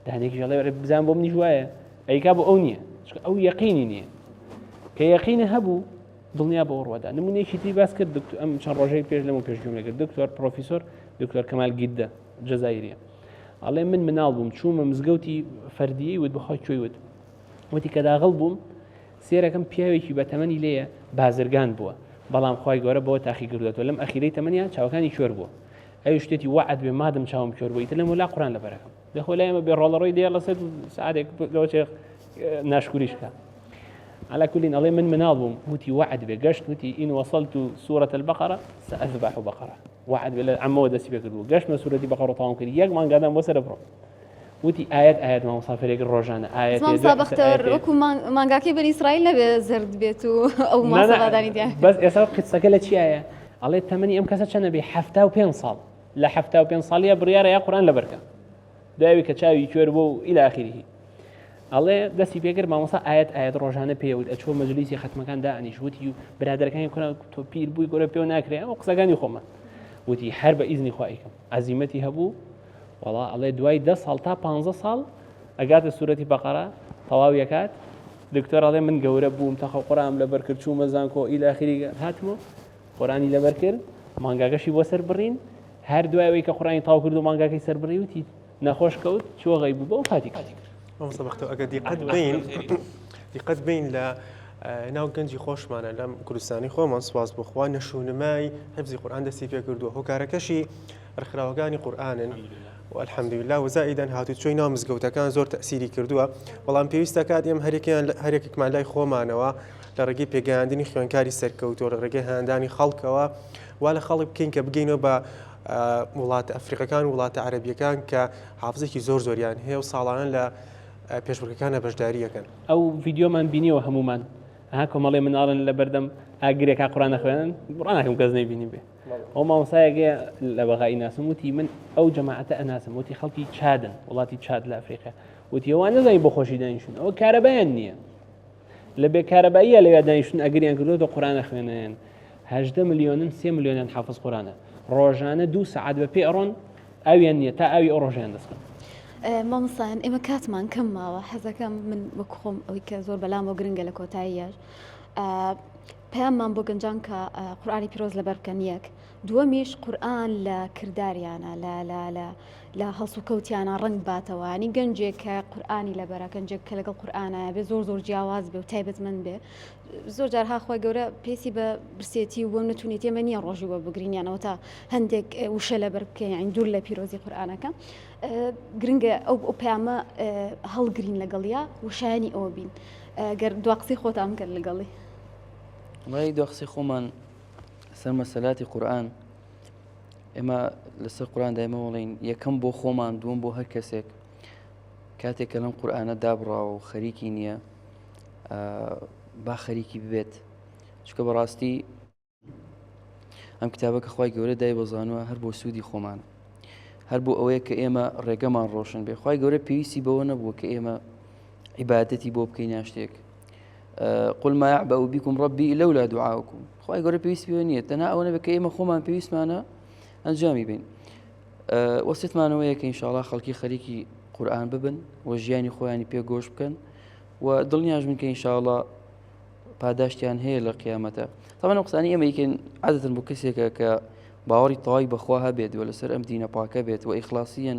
دانێکیش ئەڵێ بزان بۆ منیش وایە ئەیکا بۆ ئەو نییە چونکە ئەو یەقینی نییە کە یەقینە هەبوو دڵنیا بۆ ڕوەدا نمونەیەکی تری باس کرد دکتۆر ئەم چەند ڕۆژەی پێش لەمە پێش گوێم لێکرد دکتۆر پرۆفیسۆر دکتۆر کەمال گیدە جەزایریە ئەڵێ من مناڵ بووم چوومە مزگەوتی فەردیی وت بەخوا کوێی وت وتی کە داغڵ بووم سێرەکەم پیاوێکی بە تەمەنی لێیە بازرگان بووە بەڵام خوای گەورە بەوە تاقی کردوێتەوە لەم ئەخیرەی تەمەنیان چاوەکانی کوێر بووە ئەویش شتێتی وەعد بێ مادەم چاوم کوێر بوو ئیتر لەمەولا قورئان لەبەرەکەم دەخۆ لای ئێمە بێ ڕۆڵەڕۆی دێ لەسەر سعاتێک لەوە چێ ناشکوریش کە على كل ئەڵێ من مناڵ بووم وتی وەعد بێ گەشت وتی إن وصلت سورة البقرة سأذبح بقرة وەعد بێ لە عەمەوە دەستی پێ کردبوو گەشتمە سورەتی بەقەڕە تەواوم کرد یەک مانگادان بۆ سەرە بڕۆم وتی ئایەت ئایەت مامۆستا فێرێک ڕۆژانە ئایەت مامۆستا بەختەوەر وەکو مانگاکەی بەنی ئیسرائیل نەبێ زەرد بێت و ئەو ماسەبادانی دیار بەس ئێستا قسەکە لە چیایە ئەڵێ تەمەنی ئەم کەسە چەنە بێ 75 ساڵ لە 75 ساڵیە بڕیارە یا قورئان لەبەرکە دوای کە چاوی کوێر بوو و إلى آخره ئەڵێ دەستی پێکرد مامۆستا ئایەت ئایەت ڕۆژانە پێوت ئەچوە مەجلیسی خەتمەکان دانیش وتی و برادەرەکانی کورا تۆ پیر بووی گۆرە پێوە ناکرێ ئەو قسەکانی خۆمە وتی هەر بە ئیزنی خوایکەم عەزیمەتی هەبوو وەڵا ئەڵێ دوای دە ساڵ تا پ ساڵ ئەگاتە سوورەتی بەقەرە تەواو یەکات دکتۆر ئەڵێ من گەورە بووم تەخە قورام لەبەر کرد چوومە زانکۆ إلى آخره هاتمەوە قورانی لەبەر کرد مانگاکەشی بۆ سەر بڕین هەر دوای ئەوەی کە قورانی تاو کرد و مانگاکەی سەر بڕی وتی نەخۆش کەوت چووە غەیبوبە و فاتی کرد. مامۆستا بەختەوەر ئەگەر دیقەت بەین دیقەت بەین لە ناو گەنجی خۆشمانە لەم کوردستانی خۆمان سواز بۆ خوا نەشونمای حفزی قورئان دەستی پێ کردووە هۆکارەکەشی ڕێکخراوەکانی قورئانن والحمدلله وزائیدەن هاتوچۆی ناو مزگەوتەکان زۆر تەسیری کردووە بەڵام پێویستە کات ئێمە هەرێکیان هەرێکێکمان لای خۆمانەوە لە ڕێگەی پێگەیاندنی خوێنکاری سەرکەوتووە لە ڕێگەی هاندانی خەڵکەوە وا لە خەڵک بکەین کە بگەینەوە بە وڵاتە ئەفریقەکان و وڵاتە عەرەبیەکان کە حافزێکی زۆر زۆریان هەیە و ساڵانە لە پێشبڕکەکانە بەشداری ئەکەن. ئەو ڤیدیۆمان بینیوە هەموومان ها کۆمەڵێ مناڵن لە بەردەم ئاگرێکا قورئان ئەخوێنن بڕوا ناکەم کەس نەیبینی بێ ئەو مامۆستایەکەیە لە بەغا ئیناسم وتی من ئەو جەماعەتە ئەناسم وتی خەڵکی چادن وڵاتی چاد لە ئەفریقیا وتی ئەوان نەزانی بۆ خۆشی دانیشتون ئەوە کارەبایان نییە لە بێ کارەباییە لەوێ دانیشتون ئەگریان کردووە قورئان ئەخوێنن 18 ملیۆنن سێ ملیۆنیان حافظ قورئانە ڕۆژانە دوو سەعات بە پێ ئەڕۆن ئاویان نییە تا ئاوی ئەو ڕۆژیان دەستکەن. مامۆستایان ئێمە کاتمان کەم ماوە حەزەکەم من وەک خۆم ئەوەی کە زۆر بەلامەوە گرنگە لە کۆتاییەش پەیاممان بۆ گەنجان کە قورئانی پیرۆز لەبەر بکەن یەک دووەمیش قورئان لە کرداریانە لە لە لە لە هەڵسوکەوتیانە ڕەنگ باتەوە ینی گەنجێک کە قورئانی لەبەرە گەنجێک کە لەگەڵ قورئانایە بێ زۆر زۆر جیاواز بێ و تایبەتمەند بێ زۆر جار ها خوای گەورە پێسی بە برسێتی و بۆم نەتونێتی ئێمە نییە ڕۆژی بۆ بگرین یان ئەوە تا هەندێک وشە لەبەر بکەین یانی دوور لە پیرۆزی قورئانەکە گرنگە ئەو ئەو پەیامە هەڵگرین لەگەڵیا و شایانی ئەوە بین گەر دوا قسەی خۆتان بکەن لەگەڵی. وڵی دوا قسەی خۆمان سەر مەسەلاتی قورئان ئێمە لەسەر قورئان دایمە وڵین یەکەم بۆ خۆمان دووەم بۆ هەر کەسێک کاتێک کە لەم قورئانە دابڕاوە و خەریکی نییە با خەریکی ببێت چونکە بەڕاستی ئەم کتابە کە خوای گەورە دای بەزانوە هەر بۆ سوودی خۆمانە هەر بۆ ئەوەیە کە ئێمە ڕێگەمان ڕۆشن بێ خوای گەورە پێویستی بەوە نەبووە کە ئێمە عیبادەتی بۆ بکەین یا شتێک. قل ما يعبأ بكم ربي لولا دعاؤكم خوای گەورە پێویست پێوە نییە تەنها ئەوە نەبێت کە ئێمە خۆمان پێویستمانە ئەنجامی بین وەسیتمانەوەیە کە ئینشاءڵا خەڵکی خەریکی قورئان ببن و ژیانی خۆیانی پێ گۆش بکەن و دڵنیاش بن کە ئینشاءڵا پاداشتیان هەیە لە قیامەتە تاوان ئەو قسانی ئێمە یکن عادەتەن بۆ کەسێکە کە باوەڕی تەواوی بەخوا هەبێت و لەسەر ئەم دینە پاکە بێت و ئیخلاسیەن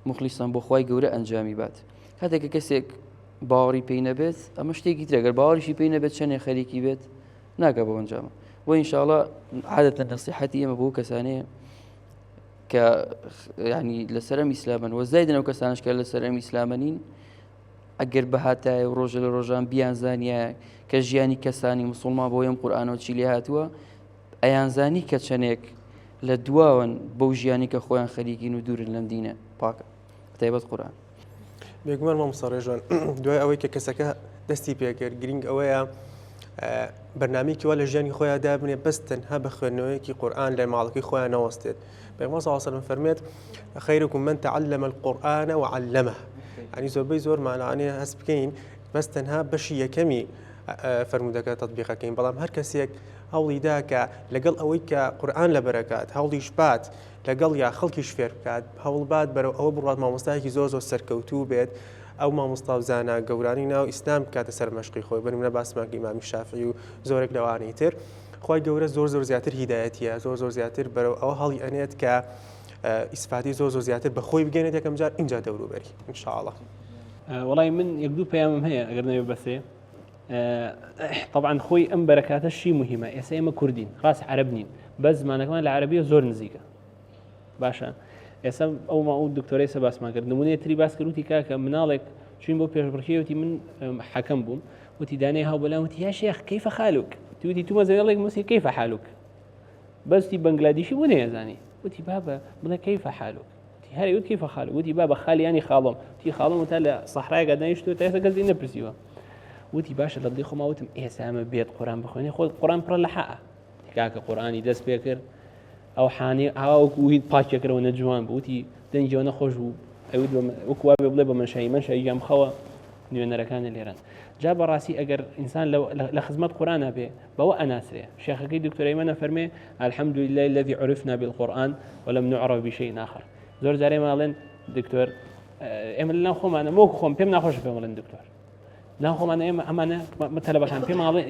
مخلیسان بۆ خوای گەورە ئەنجامی بات کاتێک کە کەسێک باوەڕی پێی نەبێت ئەمە شتێکی ترە گەر باوەڕیشی پێی نەبێت چەندێ خەریکی بێت ناگە بۆ ئەنجامە بۆ ئینشاءڵا عادەتەن نەسیحەتی ئێمە بۆ کەسانەیە کە ینی لەسەر ئەم ئیسلامن وە زایدن ئەو کەسانش کە لەسەر ئەم ئیسلامە نین ئەگەر بەهاتایە و ڕۆژە لە ڕۆژان بیانزانیایە کە ژیانی کەسانی مسلمان بۆ ئەم قورئانەوە چی لێ هاتووە ئەیانزانی کە چەندێک لە دواوەن بەو ژیانی کە خۆیان خەریکین و دوورن لەم دینە پاکە تایبەت قورئان. بێگومان مامۆستا ڕێژوان دوای ئەوەی کە کەسەکە دەستی پێکرد گرنگ ئەوەیە بەرنمەیەکی وا لە ژیانی خۆیان دابنێ بەس تەنها بە خوێندنەوەیەکی قورئان لە ماڵەکەی خۆیان نەوەستێت پێغەمبەر صلی الله علیه و فەرمێت خیرکم من تعلم القرآن وعلمه ینی زۆربەی زۆرمان لەوانەیە هەست بکەین بەس تەنها بەشی یەکەمی فەرموودەکە تەطبیقەکەین بەڵام هەر کەسێک هەوڵی دا کە لەگەڵ ئەوەی کە قورئان لەبەرەکات هەوڵیش بات لەگەڵ یا خەڵکیش فێر بکات هەوڵبات بەرەو ئەوە بڕات مامۆستایەکی زۆر زۆر سەرکەوتوو بێت ئەو مامۆستا و زانا گەورانی ناو ئیسلام بکاتە سەر مەشقی خۆی بنمونە باسمان کە ئیمامی شافعی و زۆرێک لەوانەی تر خوای گەورە زۆر زۆر زیاتر هیدایەتیە زۆر زۆر زیاتر بەرەو ئەوە هەڵی ئەنێت کە ئیسفادی زۆر زۆر زیاتر بە خۆی بگەێنێت یەکەم جار اینجا دەوروبەری ان شاء الله. وەڵای من یەک دوو پەیامم هەیە ئەگەر نەوێ بەسێ طبعا خۆی ئەم بەرەکاتە شی مهمە ئێستا ئێمە کوردین ڕاست عەرەب نین بەس زمانەکەمان لە عەرەبیە زۆر نزیکە باشە ئێستا ئەو ما ئەو دکتۆرەی سە باسمان کرد نمونەیە تری باس کرد وتی کاکە مناڵێک چوین بۆ پێشبڕکێ وتی من حەکەم بووم وتی دانەی هاو بەلام وتی یا شێخ کەیفە خالوک وتی تو مەزەوێڵێک موسی کەیفە حالوک بەستی بەنگلادیشی بۆ نەیەزانی وتی بابە بڵێ کەیفە حالوک هەر وت کەیفە خالوک وتی بابە خالی ینی خاڵم وتی خاڵم تا لە سەحرایەکە دانیشتووە تا ئێستا کەس لێی نەپرسیوە وتی باشە لە دڵی خۆما وتم ئێستا ئەمە بێت قورئان بخوێنێ خۆ قورئان پڕە لە حەئە کاکە قورئانی دەست پێ کرد ئەو حانی ئاوا وەکو هیچ پاکێکرەوە نەجوان بوو وتی دەنگیەوە نەخۆش بوو ئەوت وەکو وابێ بڵێ بە منشایی منشایی گیان بخەوە نوێنەرەکانی لێرەن جا بەڕاستی ئەگەر ئینسان لە خزمەت قورآە بێ بەوە ئەناسرێ شێخەکەی دکتۆر ئەیمەن ئەفەرمێ الحمد لله الذي عرفنا بالقرآن ولم نعرف بشيء آخر زۆر جارێ ماڵێن دکتۆر ئێمە لەناو خۆمانە وەکو خۆم پێم ناخۆشە پێم بڵێن دکتۆر ناو خۆمانە ئێمە ئەمانە تەلەبەکان پێم ئاڵێ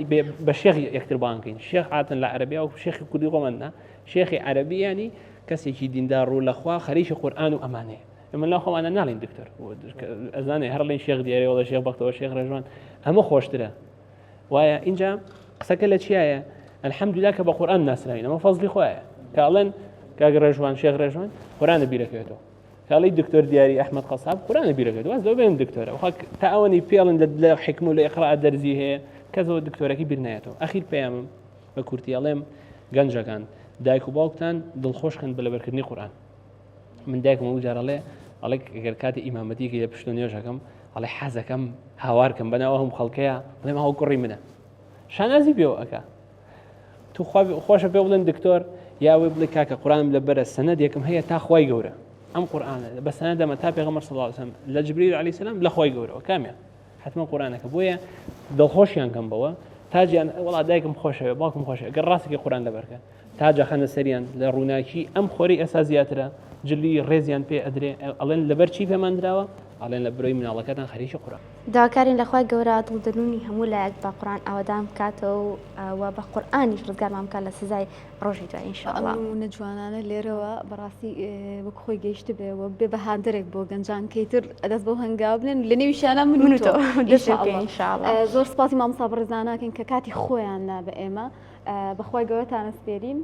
بە شێخ یەکتر بانکەین شێخ عاتن لە عەرەبیا و شێخی کوردی خۆمان نا شێخی عەرەبی ینی کەسێکی دیندار ڕوو لەخوا خەریکی قورئان و ئەمانەیە ئێمە لە خۆمانە ناڵین دکتۆر ئەزانێ هەر ڵێن شێخ دیارێ وڵە شێخ بەختەوە شێخ ڕێژوان ئەمە خۆشترە وایە اینجا قسەکە لە چیایە الحمدلله کە بە قورئان ناسراوین ئەمە فەزلی خوایە کە ئەڵێن کاک ڕێژوان شێخ ڕێژوان قورئانە بیرەکەوێتەوە کاڵی دکتۆر دیاری ئەحمد قەساب قورانە بیرەکەێت واز لەو بێن دکتۆرە وخوا تا ئەوەنی پێڵن لە حکم و لە ئقرا دەرزی هەیە کەسەوە دکتۆرەکەی بیر نایەتەوە ئەخیر پەیامم بە کورتی ئەڵێم گەنجەکان دایک و باوکتان دڵخۆشکەن بە لەبەرکردنی قورئان من دایکم ئەو جارەڵێ ئەڵێ گەر کاتی ئیمامەتیکی لە پشت و نوێژەکەم ئەڵێ حەزەکەم هاوارکەم بەناو هەم خەڵکەیە بڵێم هەو کوڕی منە شانازی پێوە ئەکا تو خۆشە پێ بڵێن دکتۆر یا وێ بڵێ کاکە قورانم لەبەرە سەنەدێکم هەیە تا خوای گەورە ئەم قورئانە بە سەنەدەمە تا پێغەمبەر صلی الله علیه وسلم لە جبریل علیه السلام لە خوای گەورەوە کامیان حتمما قورئانەکە بۆیە دڵخۆشیان کەم بەوە تاجیان وڵا دایکم خۆشەوێ باوکم خۆشە گەر ڕاستێکی قورئان لەبەرکە تاج ئەخەنە سەریان لە ڕووناکی ئەم خۆری ئێستا زیاترە جلی ڕێزیان پێ ئەدرێ ئەڵێن لەبەر چی پێمان دراوە ئەڵێن لە برۆی مناڵەکەتان خەریکی قورئان. داواکارین لە خوای گەورە دڵ دەروونی هەموو لایەک بە قورئان ئاوەدان بکاتەوە و بە قورئانیش ڕزگارمان بکات لە سزای ڕۆژی دوای ان شاء اللە. ئەم نموونە جوانانە لێرەوە بەڕاستی وەک خۆی گەیشتبێ و ببێ بە هاندەرێک بۆ گەنجان کە ئیتر دەست بەو هەنگاوە بنێن لە نێویشیانە من و تۆ ان شاء اللە. ان شاء اللە. زۆر سوپاسی مامۆستا بەڕێزانە ئەکەین کە کاتی خۆیان نا بە ئێمە. بەخوای گەورەتان ئەسپێرین.